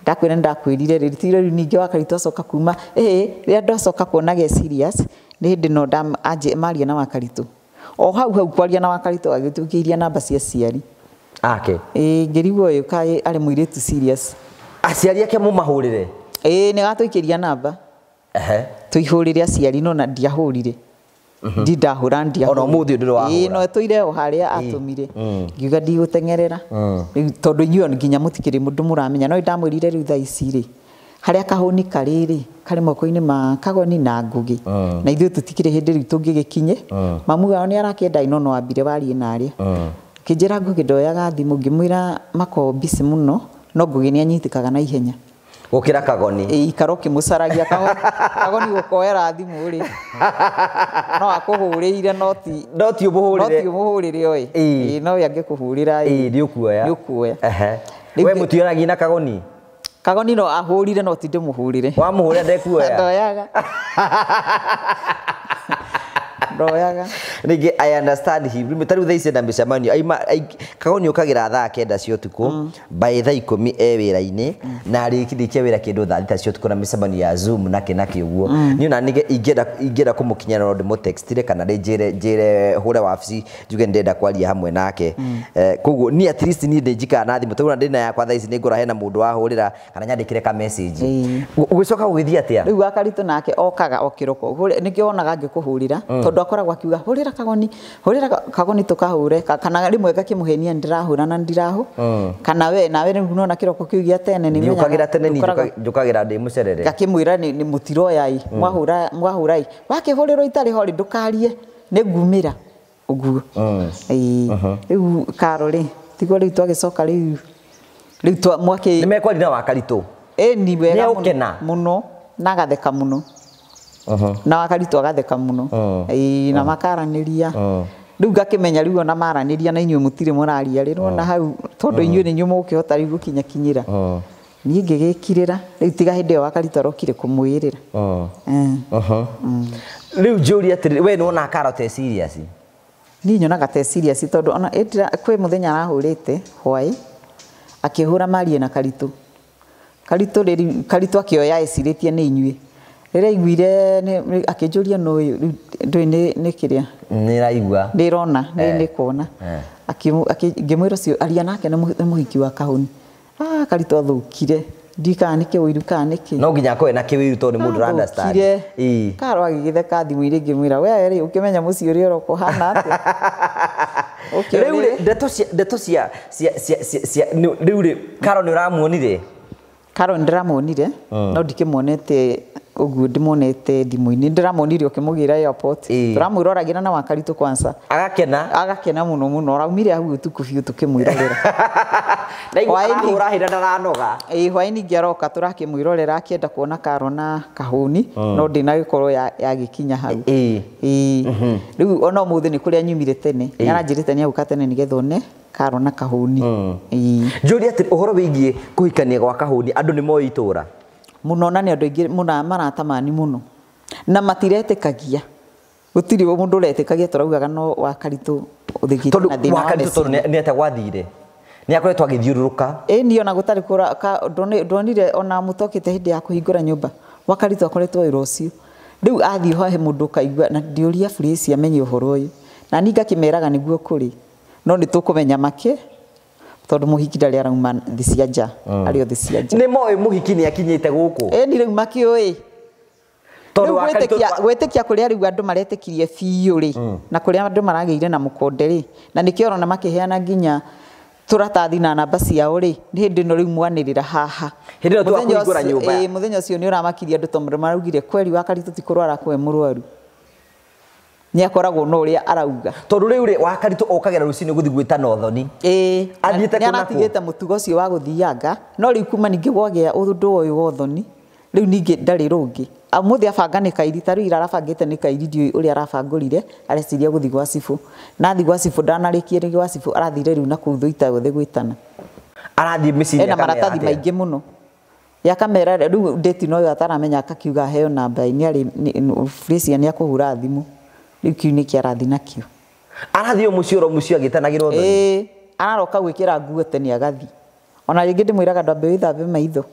ndakwĩra nĩ ndakwĩrire rĩ, ti rĩu ningĩ Wakaritũ acoka kuma rĩrĩa ndacoka kuona ge serious nĩ hĩndĩ no maria na Wakaritũ o hau hau kwaria na Wakaritũ agĩtũkĩiria namba cia aciari ake. Ngĩrigwo ũyũ kaĩ arĩ mũirĩtu serious. Aciari ake mũmahũrĩre? Nĩ gatũikĩria namba. Tũihũrĩre aciari no na ndiahũrire. Ndindahũra ndiahũra. Ona ũmũthĩ ndũrĩ wahũra. No tũire o harĩa atũmire. Ngiuga ndigũteng'erera. Rĩu tondũ inyuĩ nginya mũtikĩrĩ mũndũ mũramenya no ndamwĩrire rĩu thaa ici rĩ harĩa kahũni karĩ rĩ karĩ moko-inĩ ma Kagoni na Ngũgĩ na ithuĩ tũtikĩrĩ hĩndĩ rĩu tũngĩgĩkinye. Mamu wao nĩ arakĩenda no no ambire warie na arĩa. Kĩnjĩra Ngũgĩ ndoyaga thimũ ngĩmwĩra makoragwo busy mũno no Ngũgĩ nĩ anyitĩkaga na ihenya gũkĩra Kagoni. Ikara ũkĩmũcaragia Kagoni gũkoera thimũ rĩ no akũhũrĩire no ti ũmũhũrĩre oĩ. No we angĩkũhũrĩra nĩ ũkuoya. Nĩ ũkuoya. We mũtiaragia na Kagoni? Kagoni no ahũrire no ti ndĩmũhũrĩre. Wamũhũrĩra ndekuoya? Ndoyaga. Ndoyaga. Rĩngĩ I understand him. Ta rĩu thaa ici ena mĩcemanio Kagoni ũkagĩra thaa 9 cia ũtukũ by thaa 10 e wĩra-inĩ na arĩkĩrĩkia wĩra kĩndũ thaa 6 cia ũtukũ na mĩcemanio ya Zoom na kĩ na kĩ ũguo. Niĩ ona ingĩenda kũmũkinyĩra no ndĩmũtextire kana njĩre hũre wabici njuge nĩndĩrenda kwaria hamwe nake. Koguo niĩ at least niĩ ndĩnjikara na thimũ tondũ ndĩna yakwa thaa ici nĩngũra hena mũndũ wahũrĩra kana nyandĩkĩre ka message. Ũgĩcoka gũgĩthiĩ atĩa? Rĩu Wakaritũ nake okaga o kĩroko nĩkĩo wonaga ngĩkũhũrĩra tondũ akoragwo akiuga hũrĩra Kagoni, hũrĩra Kagoni tũkahũre kana rĩmwe ngakĩmũhenia nĩndĩrahũra na ndirahũ kana we nawe rĩu nona kĩroko kĩu gĩa tene nĩ menyaga njũkagĩra tene niĩ njũkagĩra ndĩ mũcerere ngakĩmwĩra nĩ mũtiroya ĩ mwahũra mwahũra ĩ wakĩhũrĩrwo itarĩ ho rĩ ndũkarie nĩ ngumĩra ũguo. Rĩu Karo rĩ tiguo rĩu twagĩcoka rĩu rĩu mwakĩ nĩ mekwaria na Wakaritũ? Ni wega mũno na agatheka mũno na Wakaritũ agatheka mũno na makaranĩria. Rĩu ngakĩmenya rĩu ona maranĩria na inyuĩ mũtirĩ mũraria rĩ nĩwona hau tondũ inyuĩ nĩ inyuĩ mũgũkĩhota rĩu gũkinyakinyĩra. Niĩ ngĩgĩkirĩra rĩu tiga hĩndĩ ĩyo Wakaritũ arokire kũmwĩrĩra. Rĩu njũrie atĩrĩrĩ we nĩwona Karo te serious? Niĩ nyonaga te serious tondũ ona kwĩ mũthenya arahũrĩte hwaĩ akĩhũra marie na Karitũ. Karitũ rĩrĩ Karitũ akĩoya ecirĩtie nĩ inyuĩ. Rĩrĩa aiguire akĩnjũria no ũyũ ndũĩ nĩ kĩrĩa nĩraigua nĩrona nĩ kuona ngĩmwĩra ũcio aria nake nĩ mũhiki wa Kahũni. Karitũ athũkire ndikana nĩ kĩũiru kana nĩkĩ no nginya akorwo na kĩũiru tondũ nĩ mũndũ understand. Karo agĩgĩtheka thimũ-inĩ ngĩmwĩra we rĩ ũkĩmenya mũciĩ ũrĩa ũroka ũhana atĩa? Rĩu rĩ ndeto cia rĩu rĩ Karo nĩ ũramuonire? Karo nĩndĩramuonire no ndikĩmuonete ũguo ndĩmuonete thimũ-inĩ ndĩramuonire ũkĩmũgĩra airport tũramwĩroragĩra na Wakaritũ kwanza agakena agakena mũno mũno araumire hau ũtukũ biũ tũkĩmwĩrorera. Ndaigua arahũra ndaranoga. Hwaĩ-inĩ ningĩ aroka tũrakĩmwĩrorera akĩenda kuona Karo na Kahũni no ndĩnagĩkorwo yagĩkinya hau. Rĩu ona ũmũthĩ nĩ kũrĩa nyumire tene nĩaranjĩrĩte nĩagũka tene nĩgetha one Karo na Kahũni. Njũrie atĩrĩ ũhoro wĩgiĩ kũhikania gwa Kahũni andũ nĩ moĩ itũra mũno na nĩ andũ aingĩ mũno maratamani mũno na matiretĩkagia gũtirĩ mũndũ ũretĩkagia tũraugaga no Wakaritũ ũthĩkĩte na thĩna wa Wakaritũ tondũ nĩ atĩa gwathire nĩ akoretwo agĩthiũrũrũka. Niĩ ona gũtarĩ kũra ndonire ona mũtokĩte hĩndĩ ya kũhingũra nyũmba Wakaritũ akoretwo wĩra ũcio rĩu athiĩ ho he mũndũ ũkaigua na ndĩũria Grace amenye ũhoro ũyũ na niĩ ngakĩmeraga nĩguo kũrĩ no nĩ tũkũmenya make tondũ mũhiki ndarĩ arauma thĩ cia nja arĩ o thĩ cia nja. Nĩ moĩ mũhiki nĩ akinyĩte gũkũ? Ni rĩu makĩũĩ tondũ gwĩtĩkia kũrĩa rĩu andũ maretĩkirie biũ rĩ na kũrĩa andũ maragĩire na mũkonde rĩ na nĩkĩo ũrona makĩheana nginya tũratathi na namba ciao rĩ nĩ hĩndĩ ĩno rĩu mwanĩrĩra haha. Hĩndĩ ĩno twakũhingũra nyũmba. Mũthenya ũcio nĩ ũramakirie andũ tondũ maraugire kweri Wakaritũ ti kũrwara kwe mũrwaru nĩ akoragwo na ũrĩa arauga tondũ rĩu rĩ Wakaritũ okagĩra rũcinĩ gũthiĩ gwĩtana ũthoni. Athiĩte nĩ aratigĩte mũtugo ũcio wa gũthianga no rĩu kuma ningĩ gwagĩa ũndũ ũyũ wa ũthoni rĩu ningĩ ndarĩ rũngĩ. Ũmũthĩ abanga nĩ kairi ta rĩu ira arabangĩte nĩ kairi ndiũĩ ũrĩa arabangũrire areciria gũthiĩ gwa cibũ na athiĩ gwa cibũ ndanarĩkie rĩ gwa cibũ arathire rĩu na kũu Thũita gũthiĩ gwĩtana arathiĩ mĩciĩ ena maratathi maingĩ mũno Yakamera rĩu date no ataramenya akakiuga heo namba nĩ arĩ Fresia nĩ akũhũra thimũ rĩu kiu nĩ kĩarathi nakĩo arathiĩ mũciĩ oro mũciĩ agĩtanagĩrwo thoni ĩĩ araroka gwĩkĩra nguo tene agathi ona rĩngĩ ndĩmwĩraga ndwambe wĩthambe maitho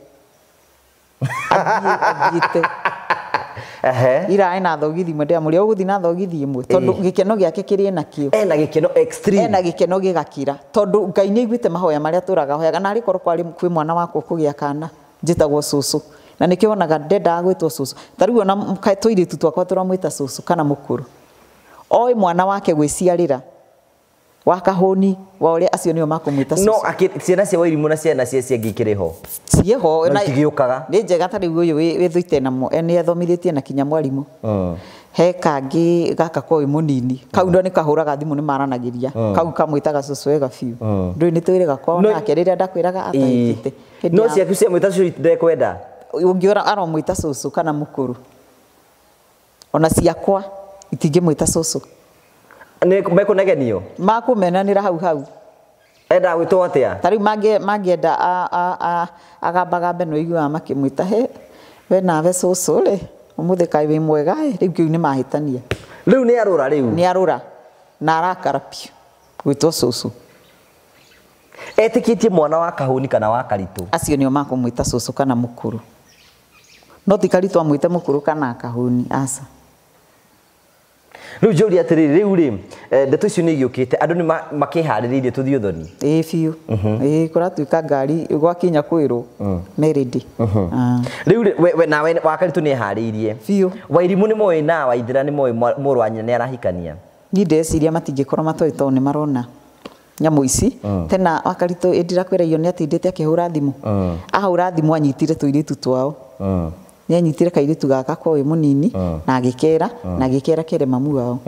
athiĩte ira ena thogithi imwe ndĩramũria ũgũthiĩ na thogithi ĩmwe tondũ gĩkeno gĩake kĩrĩ nakĩo ena gĩkeno extreme ena gĩkeno gĩgakĩra tondũ Ngai nĩ aiguĩte mahoya marĩa tũraga hoyaga na arĩ korwo kwarĩ kwĩ mwana wakwa kũgĩa kana njĩtagwo cũcũ na nĩkĩo wonaga ndendaga gwĩtwo cũcũ ta rĩu ona tũirĩtu twakwa tũramwĩta cũcũ kana mũkũrũ oĩ mwana wake gwĩciarĩra wa kahũni wa ũrĩa acio nĩo makũmwĩta cũcũ no ciana cia Wairimũ na ciana cia ciangĩ ikĩrĩ ho ciĩho no itigĩũkaga nĩ njega ta rĩu ũyũ wĩthũite namo nĩ athomithĩtie na kinya mwarimũ he kangĩ gaka koĩ mũnini kau ndo nĩ kahũraga thimũ nĩ maranagĩria kau kamwĩtaga cũcũ wega biũ ndũĩ nĩ twĩrĩga kwao nake rĩrĩa ndakwĩraga atahĩkĩte no ciaku ciamwĩta cũcũ ndekwenda ũngĩora aromwĩta cũcũ kana mũkũrũ ona ciakwa itingĩmwĩta cũcũ nĩ mekũnegenio makũmenanĩra hau hau endaga gwĩtwo atĩa ta rĩu mangĩenda agambagambe no iguaga makĩmwĩta he we nawe cũcũ rĩ ũmũthĩ kaĩ wĩ mwega ĩ rĩu kĩu nĩ mahĩtania rĩu nĩ arũra rĩu nĩ arũra na arakara biũ gwĩtwo cũcũ etĩkĩtie mwana wa kahũni kana wa karitũ acio nĩo makũmwĩta cũcũ kana mũkũrũ no ti karitũ amwĩte mũkũrũ kana kahũni aca rĩu njũria atĩrĩrĩ rĩu rĩ ndeto icio nĩ igĩũkĩte andũ nĩ makĩharĩrĩirie tũthiĩ ũthoni ĩĩ biũ ĩĩ kũratuĩka ngari gwakinya kwĩrwo me ready rĩu rĩ we nawe wa karitũ nĩ eharĩirie biũ Wairimũ nĩ moĩ na Waithera nĩ moĩ mũrũ wa nyina nĩ arahikania niĩ ndĩreciria matingĩkorwo matoĩ tondũ nĩ marona nyamũ ici tena wa karitũ ĩndirakwĩra iyo nĩ atindĩte akĩhũra thimũ ahũra thimũ anyitire tũirĩtu twao nĩ anyitire kairĩtu gaka koĩ mũnini na agĩkera na agĩkera kere mamu wao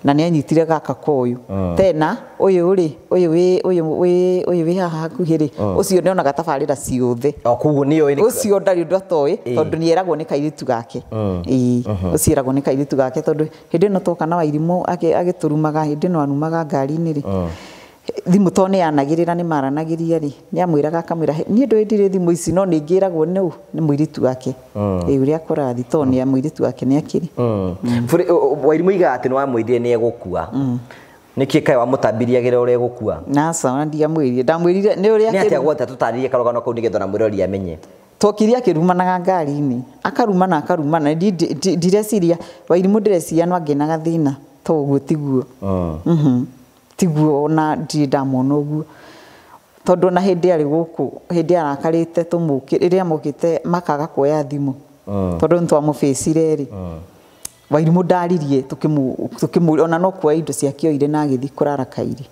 na nĩ anyitire gaka koyũ tena ũyũ rĩ ũyũ wĩ haha hakuhĩ rĩ ũcio nĩonaga tabarĩra ciothe o koguo nĩoĩ ũcio ndarĩ ũndũ atoĩ tondũ nĩ eragwo nĩ kairĩtu gake ĩĩ ũcio eragwo nĩ kairĩtu gake tondũ hĩndĩ ĩno twoka na Wairimũ agĩtũrumaga hĩndĩ ĩno arumaga ngari-inĩ rĩ thimũ to nĩ yanagĩrĩra nĩ maranagĩria rĩ nĩ amwĩraga akamwĩra niĩ ndũĩ ndirĩ thimũ ici no nĩ ngĩragwo nĩ nĩ mũirĩtu wake ĩĩ ũrĩa kũrathi to nĩ mũirĩtu wake nĩ akĩrĩ Wairimũ aigaga atĩ nĩ wamwĩrire nĩ egũkua nĩkĩ kaĩ wamũtambirie agĩre ũrĩa egũkua naca ona ndiamwĩrire ndamwĩrire nĩ ũrĩa nĩ atĩa gwothe tũtarĩrie karũgano kau nĩgetha ona mwĩrori amenye twokire akĩrumanaga ngari-inĩ akarumana akarumana ndireciria Wairimũ ndĩreciria no angĩ na gathĩna to ũguo tiguo tiguo ona ndirĩ ndamwona ũguo tondũ ona hĩndĩ arĩ gũkũ hĩndĩ arakarĩte tũmũkĩ rĩrĩa mokĩte makaga kuoya thimũ tondũ nĩ twamũbĩcire rĩ Wairimũ ndaririe tũkĩmũria ona no kuoya indo ciake oire na agĩthiĩ kũrara kairi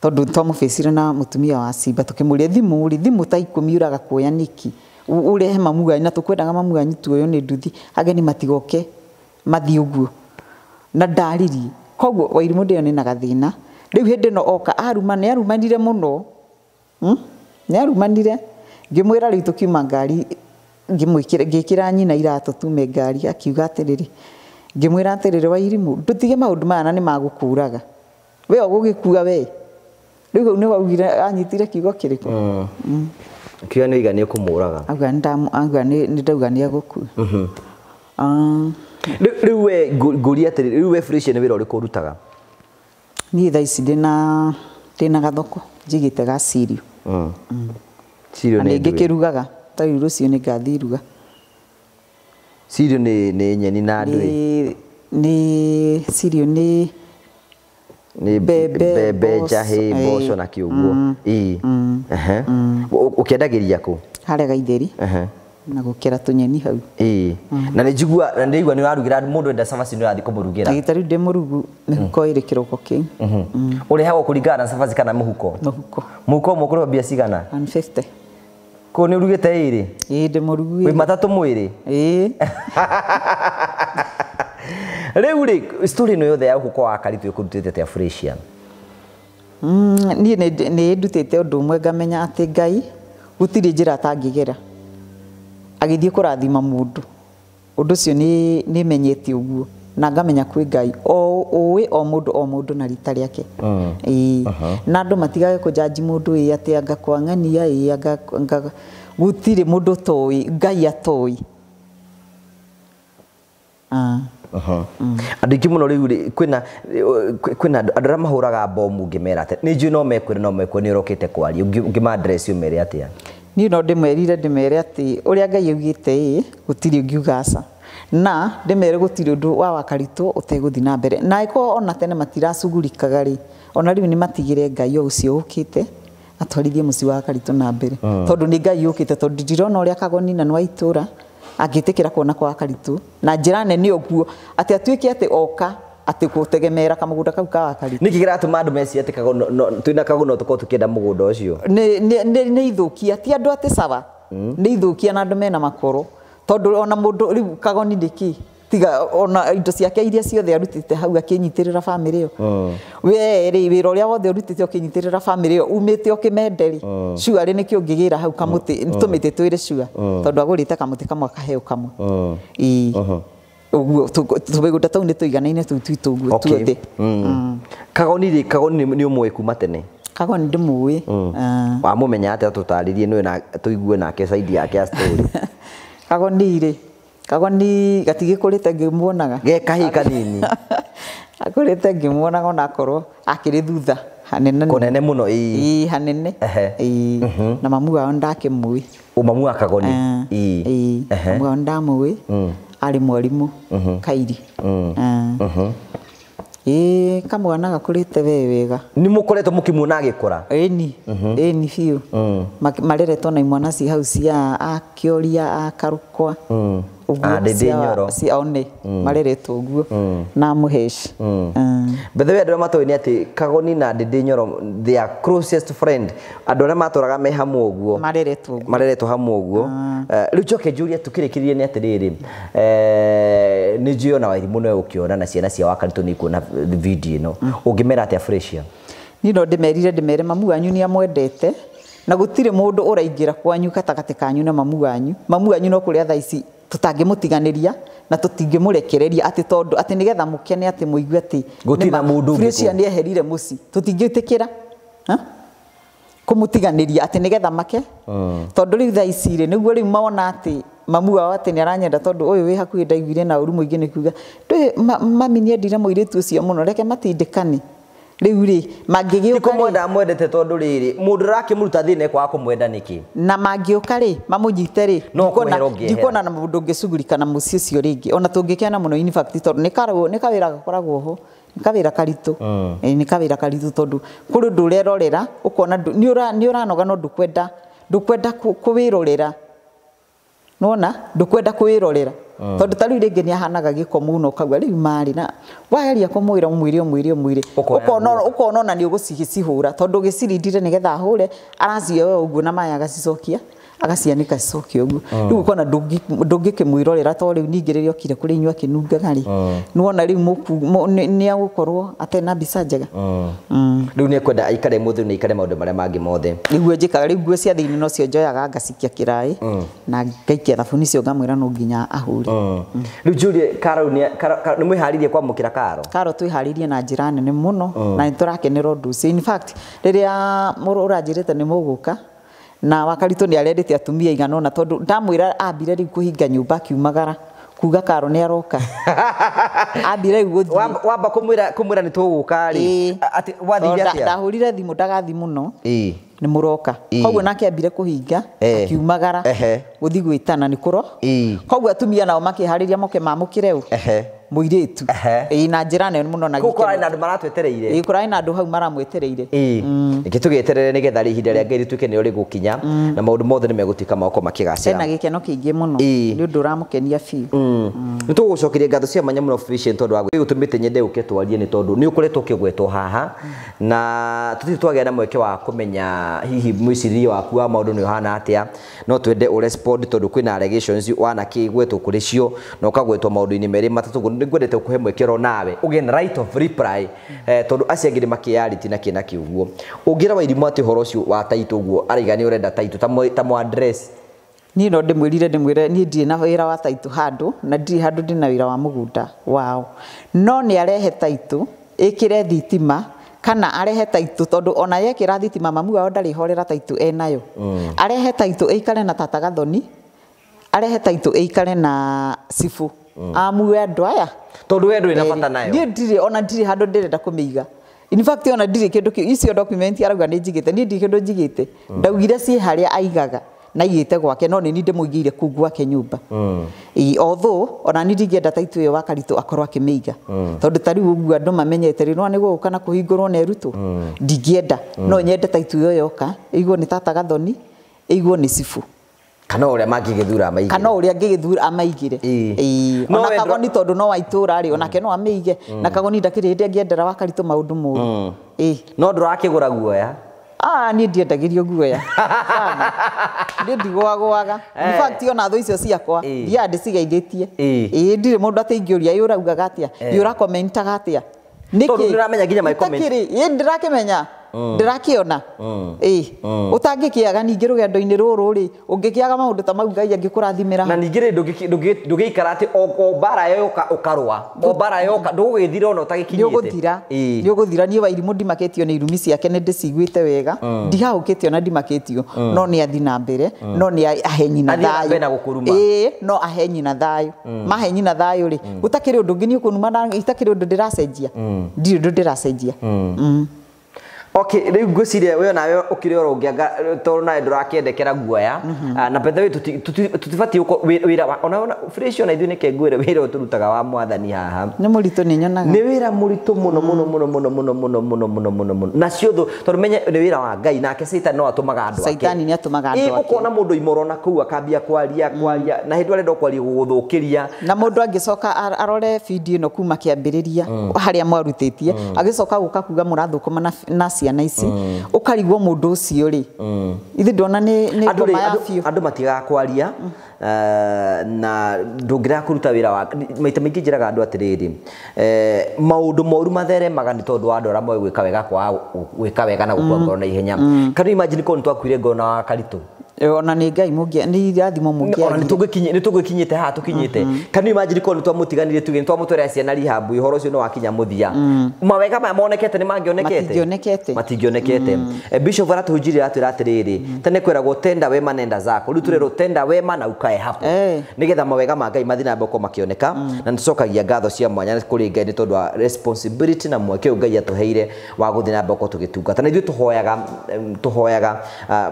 tondũ nĩ twamũbĩcire na mũtumia wa Simba tũkĩmũria thimũ rĩ thimũ ta ikũmi ũraga kuoya nĩkĩ ũrehe mamu wanyu na tũkwendaga mamu wanyu tuoywo nĩ nduthi ageni matigoke mathiĩ ũguo na ndaririe koguo Wairimũ ndĩyo nĩ na gathĩna rĩu hĩndĩ ĩno oka aruma nĩ arumanire mũno nĩ arumanire ngĩmwĩra rĩu tũkiuma ngari ngĩmwĩkĩra ngĩkĩra nyina iratũ tume ngari akiuga atĩrĩrĩ ngĩmwĩra atĩrĩrĩ Wairimũ ndũtige maũndũ maya na nĩ magũkũraga we ũgũgĩkua we rĩu hau nĩ waugire anyitire kiugo kĩrĩkũ kiuga nĩ oiga nĩ ũkũmũraga auga nĩ ndauga nĩ egũkua rĩu we ngũria atĩrĩrĩ rĩu we Fresia nĩ wĩra ũrĩkũ ũrutaga niĩ thaa ici ndĩna gathoko njigĩte ga cirio cirio na nĩ nĩ ngĩkĩrugaga ta rĩu rũciũ nĩ ngathiĩ iruga cirio nĩ nyeni na ndũĩ nĩ cirio nĩ nĩ mbembe, mbembe njahĩ mboco na kĩũguo ĩĩ ũkĩendagĩria kũ harĩa Gaitheri na gũkera tũnyeni hau ĩĩ na nĩ njigua na nĩ nĩ ũrarugĩra mũndũ enda cabaci nĩ ũrathiĩ kũmũrugĩra na rĩu ndĩ mũrugu mĩhuko ĩrĩ kĩroko kĩu ũrĩhagwo kũringana na cabaci kana mũhuko mũhuko mũhuko ũmwe ũkũrĩhwo mbia cigana 150 kũu nĩ ũrugĩte ĩrĩ ĩĩ ndĩ mũrugu wĩ matatũ mwĩrĩ ĩĩ rĩu rĩ story ĩno yothe ya ũkũkũ wa karitũ ĩkũrutĩte atĩa Fresia niĩ nĩ ndutĩte ũndũ ũmwe ngamenya atĩ Ngai gũtirĩ njĩra atangĩgera agĩthiĩ kũrathima mũndũ ũndũ ũcio nĩ menyete ũguo Na ngamenya kwĩ Ngai o ũĩ o mũndũ na rita rĩake. Ĩĩ. Na andũ matigage kũjanji mũndũ ĩ atĩ anga kwang'ania ĩ anga gũtirĩ mũndũ toĩ Ngai atoĩ. Andũ aingĩ mũno rĩu rĩ kwĩna andũ arĩa mahũraga bomu ngĩmera atĩa nĩ njũĩ no mekwĩre nĩ ũrokĩte kwaria ũngĩma address ũmere atĩa? Niĩ no ndĩmerire ndĩmere atĩ ũrĩa Ngai augĩte ĩ gũtirĩ ũngiuga aca. Na ndĩmere gũtirĩ ũndũ wa Wakaritũ ũtegũthiĩ na mbere. Na angĩkorwo ona tene matiracugurikaga rĩ, ona rĩu nĩ matigĩre Ngai o ũcio ũkĩte atwarithie mũciĩ wa Wakaritũ na mbere. Tondũ nĩ Ngai ũkĩte, tondũ ndirona ũrĩa Kagoni na nĩ wa itũra angĩtĩkĩra kuona kwa Wakaritũ na njĩra nene ũguo atĩ atuĩke atĩ oka atĩ gũtegemera kamũgũnda kau ka Wakaritũ. Nĩkĩ kĩratũma andũ mecirie atĩ twĩna Kagono tũkorwo tũkĩenda mũgũnda ũcio? Nĩ ithũkia, ti andũ atĩ sawa, nĩ ithũkia na andũ mena makoro. Tondũ ona mũndũ rĩu Kagoni nĩkĩ tiga ona indo ciake iria ciothe arutĩte hau akĩnyitĩrĩra bamĩrĩ ĩyo. We rĩ wĩra ũrĩa wothe ũrutĩte ũkĩnyitĩrĩra bamĩrĩ ĩyo umĩte ũkĩmende rĩ, sure rĩ nĩkĩ ũngĩgĩra hau kamũtĩ tũmĩtĩ twĩrĩ sure tondũ agũrĩte kamũtĩ kamwe akaheo kamwe. Ĩĩ. Ũguo tũmĩgũnda tũu nĩ tũiganaine tũu twitũ ũguo tuothe. Kagoni rĩ, Kagoni nĩ ũmũĩ kuma tene? Kagoni ndĩmũĩ. Wamũmenya atĩa tũtarĩrie nĩwe na tũigue nake side yake ya story. Kagoni rĩ, Kagoni gatigĩkũrĩte ngĩmuonaga. Ge kahĩĩ kanini. Akũrĩte ngĩmuonaga onakorwo akĩrĩ thutha hanene. Kũnene mũno ĩĩ. Ĩĩ hanene. Ĩĩ. Na mamu wao ndakĩmũĩ. Mamu wa Kagoni. Ĩĩ. Mamu wao ndamũĩ. Arĩ mwarimũ Kairi. Ĩĩ kamwana gakũrĩte we wega. Nĩ mũkoretwo mũkĩmuona agĩkũra? Ĩni. Ĩni biũ. Mareretwo na imwana ci hau cia Akĩoria a Karũkwa. Ndĩndĩ Nyoro. Cia one mareretwo ũguo na Mũheci. By the way andũ arĩa matoĩ nĩ atĩ Kagoni na Ndĩndĩ Nyoro they are closest friend. Andũ arĩa matũraga me hamwe ũguo. Mareretwo ũguo. Mareretwo hamwe ũguo. Rĩu njoke njũrie tũkĩrĩkĩrĩrie nĩ atĩrĩrĩ, nĩ njũĩ ona Wairimũ nĩwe ũkĩona na ciana cia Wakaritũ nĩ ikuona video ĩno. Ũngĩmera atĩa Freshia? Niĩ no ndĩmerire ndĩmere mamu wanyu nĩ amwendete na gũtirĩ mũndũ ũraingĩra kwanyu gatagatĩ kanyu na mamu wanyu. Mamu wanyu no kũrĩa thaa ici tũtangĩmũtiganĩria na tũtingĩmũrekereria atĩ tondũ atĩ nĩgetha mũkene atĩ mũigue atĩ gũtirĩ na mũndũ ũngĩ. Freshia nĩ eherire mũciĩ tũtingĩtĩkĩra kũmũtiganĩria atĩ nĩgetha make. Tondũ rĩu thaa ici rĩ nĩguo rĩu mona atĩ mamu wao atĩ nĩ aranyenda tondũ ũyũ wĩ hakuhĩ ndaiguire na ũru mũingĩ nĩ kuga ndũĩ mami nĩendire mũirĩtu ũcio mũno reke matindĩkane. Rĩu rĩ mangĩgĩũka rĩ kũmwenda amwendete tondũ rĩrĩ mũndũ ũrakĩmũruta thĩna ekwaga kũmwenda nĩkĩ? Na mangĩũka rĩ mamũnyite rĩ ndikuona na mũndũ ũngĩcugurika na mũciĩ ũcio rĩngĩ ona tũngĩkena mũno in fact tondũ nĩ kawĩra gakoragwo ho, nĩ kawĩra karitũ. Nĩ kawĩra karitũ tondũ kũrĩ ũndũ ũrerorera ũkona nĩ ũranoga no ndũkwenda kũwĩrorera. Nĩwona ndũkwenda kũwĩrorera tondũ ta rĩu rĩngĩ nĩ ahanaga gĩko mũno ũkauga rĩu marĩ na wageria kũmwĩra ũmwĩre ũmwĩre ũmwĩre ũkona ona nĩ ũgũcihũra tondũ ũgĩcirindire nĩgetha ahũre aracioya ũguo na maĩ agacicokia agacianĩka cicoke ũguo. Rĩu ũkona ndũngĩkĩmwĩrorera tondũ rĩu ningĩ rĩrĩa okire kũrĩ inyuĩ akĩnungaga rĩ nĩwona rĩu nĩ agũkorwo atarĩ na mbica njega. Rĩu nĩ ekwenda aikare mũthĩ na aikare maũndũ marĩa mangĩ mothe. Nĩguo njĩkaga rĩu nguo cia thĩinĩ nocio njoyaga ngacikia kĩraĩ na ngaikia thabuni icio ngamwĩra no nginya ahũre. Rĩu njũrie Karo nĩ mwĩharĩirie kwamũkĩra Karo? Karo twĩharĩirie na njĩra nene mũno na nĩ tũrakenera ũndũ ũcio. In fact rĩrĩa mũrũ ũranjĩrĩte nĩ mũgũka na Wakaritũ nĩ arendete atumia igana ũna tondũ ndamwĩra ambire rĩu kũhinga nyũmba akiumagara kuga Karo nĩ aroka. Ambire rĩu gũthiĩ. Wamba kũmwĩra nĩ tũgũka rĩ atĩ wathire atĩa? Ndahũrire thimũ ndagathi mũno nĩ mũroka. Koguo nake ambire kũhinga akiumagara gũthiĩ gwĩtana nĩ kũro. Koguo atumia nao makĩharĩria moke mamũkĩre ũ mũirĩtu. Ĩĩ na njĩra nene mũno na gĩkeno. Kũu kũrarĩ na andũ maratwetereire. Ĩĩ kũrarĩ na andũ hau maramwetereire. Ĩĩ. Reke tũgĩeterere nĩgetha ihinda rĩa Ngai rĩtuĩke nĩrĩo rĩgũkinya na maũndũ mothe nĩ megũtuĩka magokorwo makĩgacĩra. Hena gĩkeno kĩingĩ mũno nĩ ũndũ ũramũkenia biũ. Nĩ tũgũgũcokeria ngatho cia mwanya mũno Freshia tondũ wa gũtũmĩte nyende ũke twarie nĩ tondũ nĩ ũkoretwo ũkĩgwetwo haha na tũtirĩ twagĩa na mweke wa kũmenya hihi mwĩcirĩrie waku wa maũndũ nĩ ũhana atĩa no twende ũrespond tondũ kwĩna allegations wanakĩgwetwo kũrĩ cio na ũkagwetwo maũndũ-inĩ merĩ matatũ ũguo nĩngwendete gũkũhe mweke oro nawe ũgĩe na right of reply tondũ acio angĩ nĩ makĩyarĩtie na kĩ na kĩ ũguo. Ũngĩra Wairimũ atĩ ũhoro ũcio wa taitũ ũguo araiga nĩ ũrenda taitũ ta mũ address. Niĩ no ndĩmwĩrire ndĩmwĩre niĩ ndirĩ na wĩra wa taitũ handũ na ndirĩ handũ ndĩ na wĩra wa mũgũnda wao. No nĩ arehe taitũ ĩkĩre thitima kana arehe taitũ tondũ ona yekĩra thitima mamu wao ndarĩ horera taitũ enayo. Arehe taitũ ĩikare na tata Gathoni, arehe taitũ ĩikare na Cibu. Amue andũ aya Tondũ we ndũrĩ na bata nayo. Niĩ ndirĩ ona ndirĩ handũ ndĩrenda kũmĩiga. In fact ona ndirĩ kĩndũ kĩu icio document arauga nĩ njigĩte niĩ ndirĩ kĩndũ njigĩte. Ndaugire ciĩ harĩa aigaga na aigĩte gwake no nĩ niĩ ndĩmũigĩire kũu gwake nyũmba. Although ona niĩ ndingĩenda taitũ ĩyo wa Karitũ akorwo akĩmĩiga. Tondũ ta rĩu ũguo andũ mamenyete rĩ no nĩ gũgũka na kũhingũrwo na ĩrutwo. Ndingĩenda no nyende taitũ ĩyo yoka ĩigwo nĩ tata Gathoni ĩigwo nĩ Cibu. Kana ũrĩa mangĩgĩthura amaigĩre. Kana ũrĩa angĩgĩthura amaigĩre. Ona Kagoni tondũ no wa itũũra rĩ onake no amĩige na Kagoni ndakĩrĩ hĩndĩ angĩendera wa Karitũ maũndũ moru. No ndũrakĩgũra guoya. Niĩ ndiendagĩrio guoya. Niĩ ndigũagũaga. In fact ona thũ icio ciakwa thiaga ndĩcigeithĩtie. Ndirĩ mũndũ atĩ ingĩũria ĩ ũraugaga atĩa, ĩ ũrakomentaga atĩa. Nĩkĩ? Tondũ ndĩramenya nginya my comment. Ĩ ndĩrakĩmenya. Ndĩrakĩona. Ũtangĩkĩaga ningĩ rũgendo-inĩ rũrũ rĩ ũngĩkĩaga maũndũ ta mau Ngai angĩkũrathimĩra. Na ningĩ rĩ ndũngĩikara atĩ o mbara yoka ũkarũa. O mbara yoka ndũgũgĩthira ona ũtagĩkinyĩte. Nĩ ũgũthira. Niĩ Wairimũ ndimakĩtio nĩ irumi ciake nĩ ndĩciguĩte wega. Ndihahũkĩte ona ndimakĩtio. No nĩ athi na mbere, no nĩ ahe nyina thayũ. No ahe nyina thayũ. Mahe nyina thayũ rĩ gũtakĩrĩ ũndũ ũngĩ niĩ ũkũnuma na itakĩrĩ ũndũ ndĩracenjia. Ndirĩ ũndũ ndĩracenjia. Okay, rĩu ngwĩciria we nawe ũkĩrĩ oro ũngĩanga tondũ nawe ndũrakĩendekera guoya na betha tũtibatiĩ wĩra ona fresh ona ithuĩ nĩke ngwĩre wĩra ũyũ tũrutaga wa mwathani haha nĩ mũritũ nĩ nyonaga nĩ wĩra mũritũ mũno mũno mũno mũno mũno mũno mũno mũno mũno mũno nacio thũ tondũ menye nĩ wĩra wa Ngai nake Caitani no atũmaga andũ ake. Caitani nĩ atũmaga andũ ake. Ũkona mũndũ imoro na kũu akambia kwaria kwaria na hĩndĩ arenda kwaria gũgũthũkĩria na mũndũ angĩcoka arore video ĩno kuma kĩambĩrĩria harĩa mwarutĩtie agĩcoka gũka kuga mũrathũkũma na ciana ici ukarigwo mundu ucio ri ithi ndona ni ngoma ya biũ andu matigaga kwaria na ndũngĩrega kũruta wĩra wa maita maingĩ njĩraga andũ atĩrĩrĩ maũndũ moru matheremaga nĩ tondũ wa andũ arĩa moĩ gwĩka wega kwaga gwĩka wega na gũkua ngoro na ihenya. Can you imagine korwo nĩ twakuire ngoro na wa Karitũ ona nĩ Ngai mũngĩ nĩ irathimo mũngĩ ona nĩ tũgĩkinyĩte haha tũkinyĩte. Can you imagine korwo nĩ twamũtiganire tuge nĩ twamũtwarĩra ciana rehab ũhoro ũcio nĩ wakinya mũthia mawega maya monekete nĩ mangĩonekete matingĩonekete. Bishop aratũhunjĩria atwĩra atĩrĩrĩ tene kwĩragwo tenda wema nenda zako rĩu tũrerwo tenda wema na ukae hapo nĩgetha mawega ma Ngai mathiĩ na mbere gũkorwo makĩoneka na nĩtũcokagia ngatho cia mwanya kũrĩ Ngai nĩ tondũ wa responsibility na mweke ũyũ Ngai atũheire wa gũthiĩ na mbere gũkorwo tũgĩtungata na ithuĩ tũhoyaga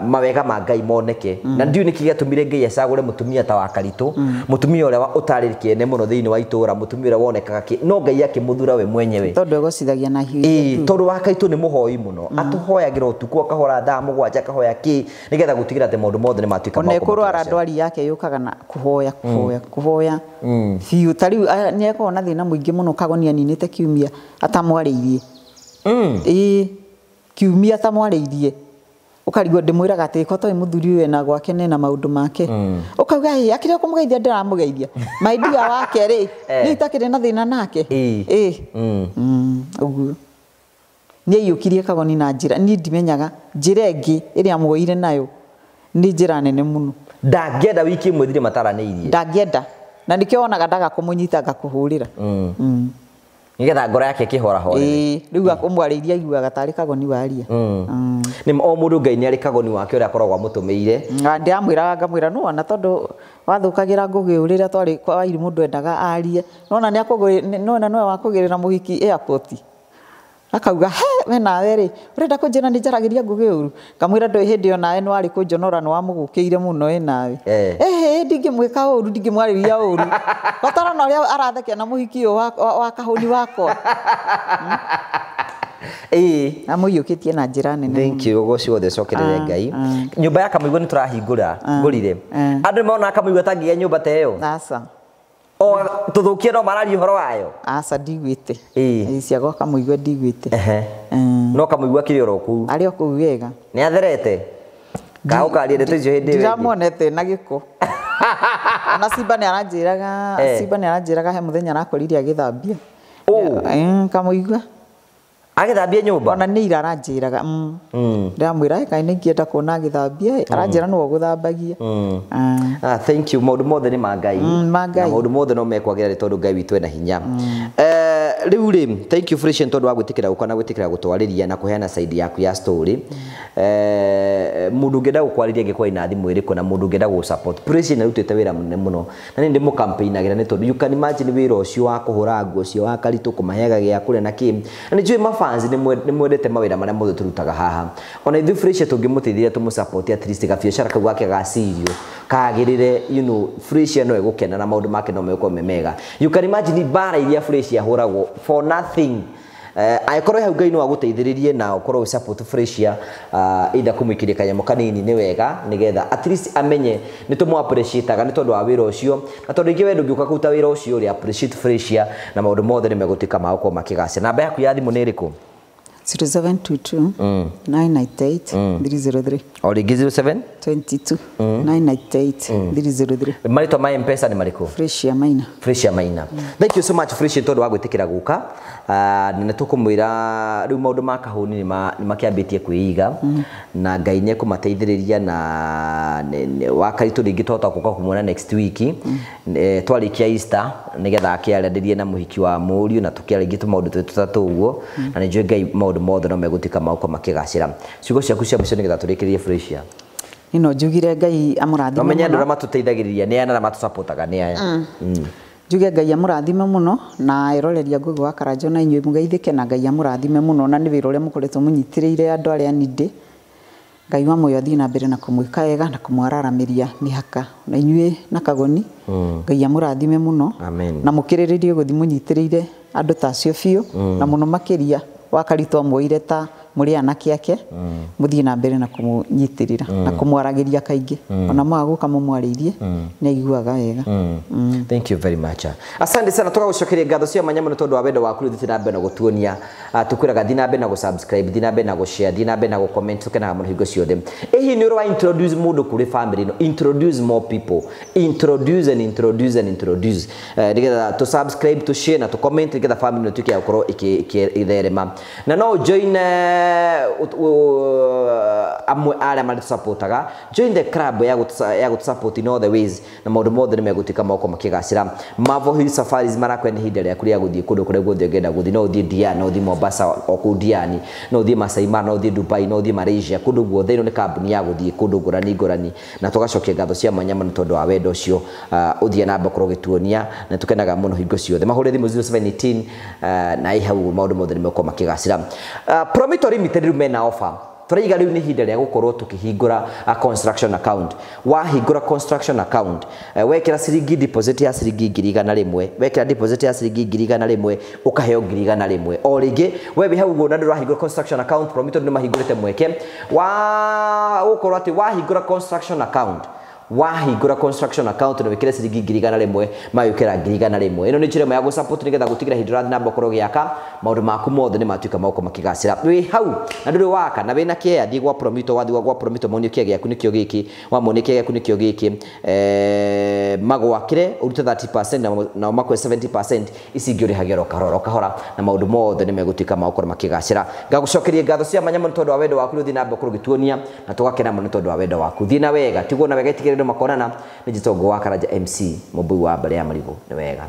mawega ma Ngai moneke. Na ndiũ nĩkĩ gĩatũmire Ngai acagũre mũtumia ta wa Karitũ mũtumia ũrĩa ũtarĩ kĩene mũno thĩinĩ wa itũũra mũtumia ũrĩa wonekaga no Ngai akĩmũthura we mwenyewe tondũ egocithagia na hiũ tondũ wa Karitũ nĩ mũhoi mũno atũhoyagĩra ũtukũ akahora thaa mũgwanja akahoya kĩ nĩgetha gũtigĩra atĩ maũndũ mothe nĩ matuĩka ona ĩkũrwara ndwari yake yũkaga na kũhoya kũhoya kũhoya biũ ta rĩu nĩ akoragwo na thĩna mũingĩ mũno Kagoni aninĩte kiumia atamwarĩirie kiumia atamwarĩirie ukarigwo ndimwiraga ati ko toi muthuri uyu na gwake na maundu make ukauga ĩ akire kumugeithia ndiramugeithia my dear wake ri ni itakire na thina nake uguo ni aiyũkirie Kagoni na njira ni ndimenyaga njira ĩngĩ ĩrĩa muoire nayo ni njira nene mũno ndangĩenda wiki ĩmwe thire mataranĩirie ndangĩenda na nikĩo wonaga ndaga kũmũnyita ngakũhũrĩra nigetha ngoro yake ĩkĩhorahorere rĩu akumwarĩirie aiguaga tarĩ Kagoni waria nĩ o mũndũ Ngai nĩ arĩ Kagoni wake ũrĩa akoragwo amũtũmĩire ndĩramwĩraga ngamwĩra no ona tondũ wathũkagĩra Ngũgĩ rĩrĩa twarĩ kwa Wairimũ ndwendaga arie nona nĩakũgũrĩra nĩwe wakũgĩrĩra mũhiki airport akauga he we nawe rĩ ũrenda kũnjĩra nĩ njaragĩria Ngũgĩ ũru ngamwĩra ndũĩ hĩndĩ ĩyo nawe nĩwarĩ kũnjonora nĩwamũgũkĩire mũno ĩ nawe ndingĩmwĩka ũru ndingĩmwarĩria ũru batara na ũrĩa arathekia na mũhiki ũyũ wa kahũni wakwa amũiyũkĩtie na njĩra nene. Thank you ũgoci wothe ũcokerere Ngai. Nyũmba ya Kamũigua nĩ tũrahingũra ngũrire andũ nĩmona Kamũigua tangĩgĩa nyũmba ta ĩyo aca o tũthũkie no mararia ũhoro wayo aca ndigwĩte cia gwa Kamũigua ndigwĩte no Kamũigua akĩrĩ oro kũu arĩ o kũu wega nĩ atherete ka ũkaria ndeto icio hĩndĩ ĩyo ndiramuonete na gĩko ona Simba nĩ aranjĩraga Simba nĩ aranjĩraga he mũthenya arakorire agĩthambia Kamũigua Agĩthambie nyũmba? Ona nĩ ira aranjĩraga. Ndĩramwĩra kaĩ nĩ ingĩenda kuona agĩthambia, aranjĩra nĩwe ũgũthambagia. Ah, thank you. Maũndũ mothe nĩ ma Ngai. Ma Ngai. Na maũndũ mothe no mekwagĩra nĩ tondũ Ngai witũ ena hinya. Rĩu rĩ, thank you Felicia tondũ wa gwĩtĩkĩra gũka na gwĩtĩkĩra gũtwarĩria na kũheana side yaku ya story. Mũndũ ũngĩenda gũkwarĩria angĩkorwo ina thimũ ĩrĩkũ na mũndũ ũngĩenda gũ support. Felicia nĩ arutĩte wĩra mũnene mũno na nĩ ndĩmũ-campaign-agĩra nĩ tondũ you can imagine wĩra ũcio wa kũhũra nguo ũcio wa karitũ kũmaheaga gĩa kũrĩa na kĩ. Na nĩ njũĩ mafans nĩ mwendete mawĩra marĩa mothe tũrutaga haha. Ona ithuĩ Felicia tũngĩmũteithia tũmũ support at least gabiacara kau gake ga cirio kagĩrĩre, you know, Felicia no egũkena na maũndũ make no megũkorwo me mega. You can imagine mbara iria Felicia ahũragwo for nothing. Angĩkorwo hau Ngai no agũteithĩrĩrie na ũkorwo ũgĩ support Felicia, either kũmũikĩria kanyamũ kanini nĩ wega nĩgetha at least amenye nĩ tũmũ appreciate-aga nĩ tondũ wa wĩra ũcio, na tondũ ingĩ we ndũngĩũka kũruta wĩra ũcio ũrĩa appreciate Felicia na maũndũ mothe nĩ megũtuĩka ma gũkorwo makĩgacĩra. Namba yaku ya thimũ nĩ ĩrĩkũ? 0722 998 303. O rĩngĩ 07 22 998 303. Marĩtwa ma M-Pesa nĩ marĩkũ? Felicia Maina. Felicia Maina. Thank you so much Felicia tondũ wa gwĩtĩkĩra gũka. Na nĩ tũkũmwĩra rĩu maũndũ ma kahũni nĩ makĩambĩtie kwĩiga na Ngai nĩ ekũmateithĩrĩria na wakaritũ rĩngĩ twahota gũka kũmuona next week twarĩkia Easter nĩgetha akĩaranĩrie na mũhiki wa mũriũ na tũkĩarĩrie tũmaũndũ twĩ tũtatũ ũguo, na nĩ njũĩ Ngai maũndũ mothe no megũtuĩka ma gũkorwo makĩgacĩra. Ciugo ciaku cia mũico nĩgetha tũrĩkĩrĩrie Felicia. Nĩ njugire Ngai amũrathime No menye andũ mũno. arĩa matũteithagĩrĩria nĩ aya na arĩa matũsupportaga nĩ aya. Njuge Ngai amũrathime mũno na eroreria Ngũgĩ wa Karanja na inyuĩ mũgeithĩke na Ngai amũrathime mũno na nĩ wĩra ũrĩa mũkoretwo mũnyitĩrĩire andũ arĩa nindĩ. Ngai wa muoyo athiĩ na mbere na kũmwĩka wega na kũmwararamĩria mĩhaka na inyuĩ na Kagoni. Ngai amũrathime mũno. Amen. Na mũkĩrĩrĩrie gũthiĩ mũnyitĩrĩire andũ ta acio biũ na mũno makĩria wakaritũ amuoire ta mũrĩ anake ake, mũthiĩ na mbere na kũmũnyitĩrĩra na kũmwaragĩria kaingĩ, ona mwaga gũka mũmwarĩirie nĩ aiguaga wega. Thank you very much. Asante sana, tũgagũcokeria ngatho cia mwanya mũno tondũ wa wendo waku rĩu thiĩ na mbere na gũtuonia. Tũkwĩraga thiĩ na mbere na gũ-subscribe, thiĩ na mbere na gũ-share, thiĩ na mbere na gũ-comment, tũkenaga mũno hingo ciothe. Ĩ hihi nĩ ũrĩ wa introduce mũndũ kũrĩ family ĩno? Introduce more people. Introduce and introduce and introduce. Nĩgetha tũ subscribe, tũ share na tũ comment nĩgetha family ĩno ĩtuĩke ya gũkorwo ĩgĩtherema. Na no join amwe arĩa marĩtũsupportaga, join the club ya gũtũsupport in all the ways na maũndũ mothe nĩ megũtuĩka ma gũkorwo makĩgacĩra. Marvel Hill Safaris marakwenda ihinda rĩaku rĩa gũthiĩ kũndũ kũrĩa guothe ũngĩenda gũthiĩ. No ũthiĩ Diani, no ũthiĩ Mombasa o kũu Diani, no ũthiĩ Masai Mara, no ũthiĩ Dubai, no ũthiĩ Malaysia, kũndũ guothe. Ĩno nĩ kambuni ya gũthiĩ kũndũ ngũrani ngũrani, na tũgacokia ngatho cia mwanya mũno tondũ wa wendo ũcio ũthiĩ na mbere gũkorwo ũgĩtuonia, na tũkenaga mũno hingo ciothe. Mahũre thimũ 0718 na ĩ hau maũndũ mothe nĩ megũkorwo makĩgacĩra. Promito Limited rĩu mena offer. Tũraiga rĩu nĩ ihinda rĩa gũkorwo tũkĩhingũra construction account. Wahingũra construction account, wekĩra ciringi deposit ya ciringi 100,000, wekĩra deposit ya ciringi 100,000, ũkaheo 100,000. O rĩngĩ we wĩ hau ũguo na ndũrahingũra construction account, Promito nĩ mahingũrĩte mweke wa gũkorwo atĩ wahingũra construction account, wahingũra construction account na wĩkĩre ciringi 100,000, magĩũkĩra 100,000. Ĩno nĩ njĩra ĩmwe ya gũ-support nĩgetha gũtigĩra hĩndĩ ũrathiĩ na mbere gũkorwo ũgĩaka maũndũ maku mothe nĩ matuĩka ma gũkorwo makĩgacĩra. Wĩ hau na ndũrĩ waka na wĩna kĩea, thiĩ gwa Promito, wathiĩ gwa Promito monio kĩea gĩaku nĩkĩo gĩkĩ, wamonia kĩea gĩaku nĩkĩo gĩkĩ, magwakĩre ũrute 30% nao makwe 70%, ici ingĩ ũrĩhagĩra o kahora o kahora na maũndũ mothe nĩ megũtuĩka ma gũkorwo makĩgacĩra. Ngagũcokeria ngatho cia mwanya mũno tondũ wa wendo waku ũthiĩ na mbere gũkorwo ũgĩtuonia na tũgakena mũno tondũ wa wendo waku. Thiĩ na wega, tigwo na wega, itigĩrĩre makonana. Nĩ njĩtagwo Ngũgĩ wa Karanja MC, mũmbui wa mbere ya marigũ. Nĩ wega.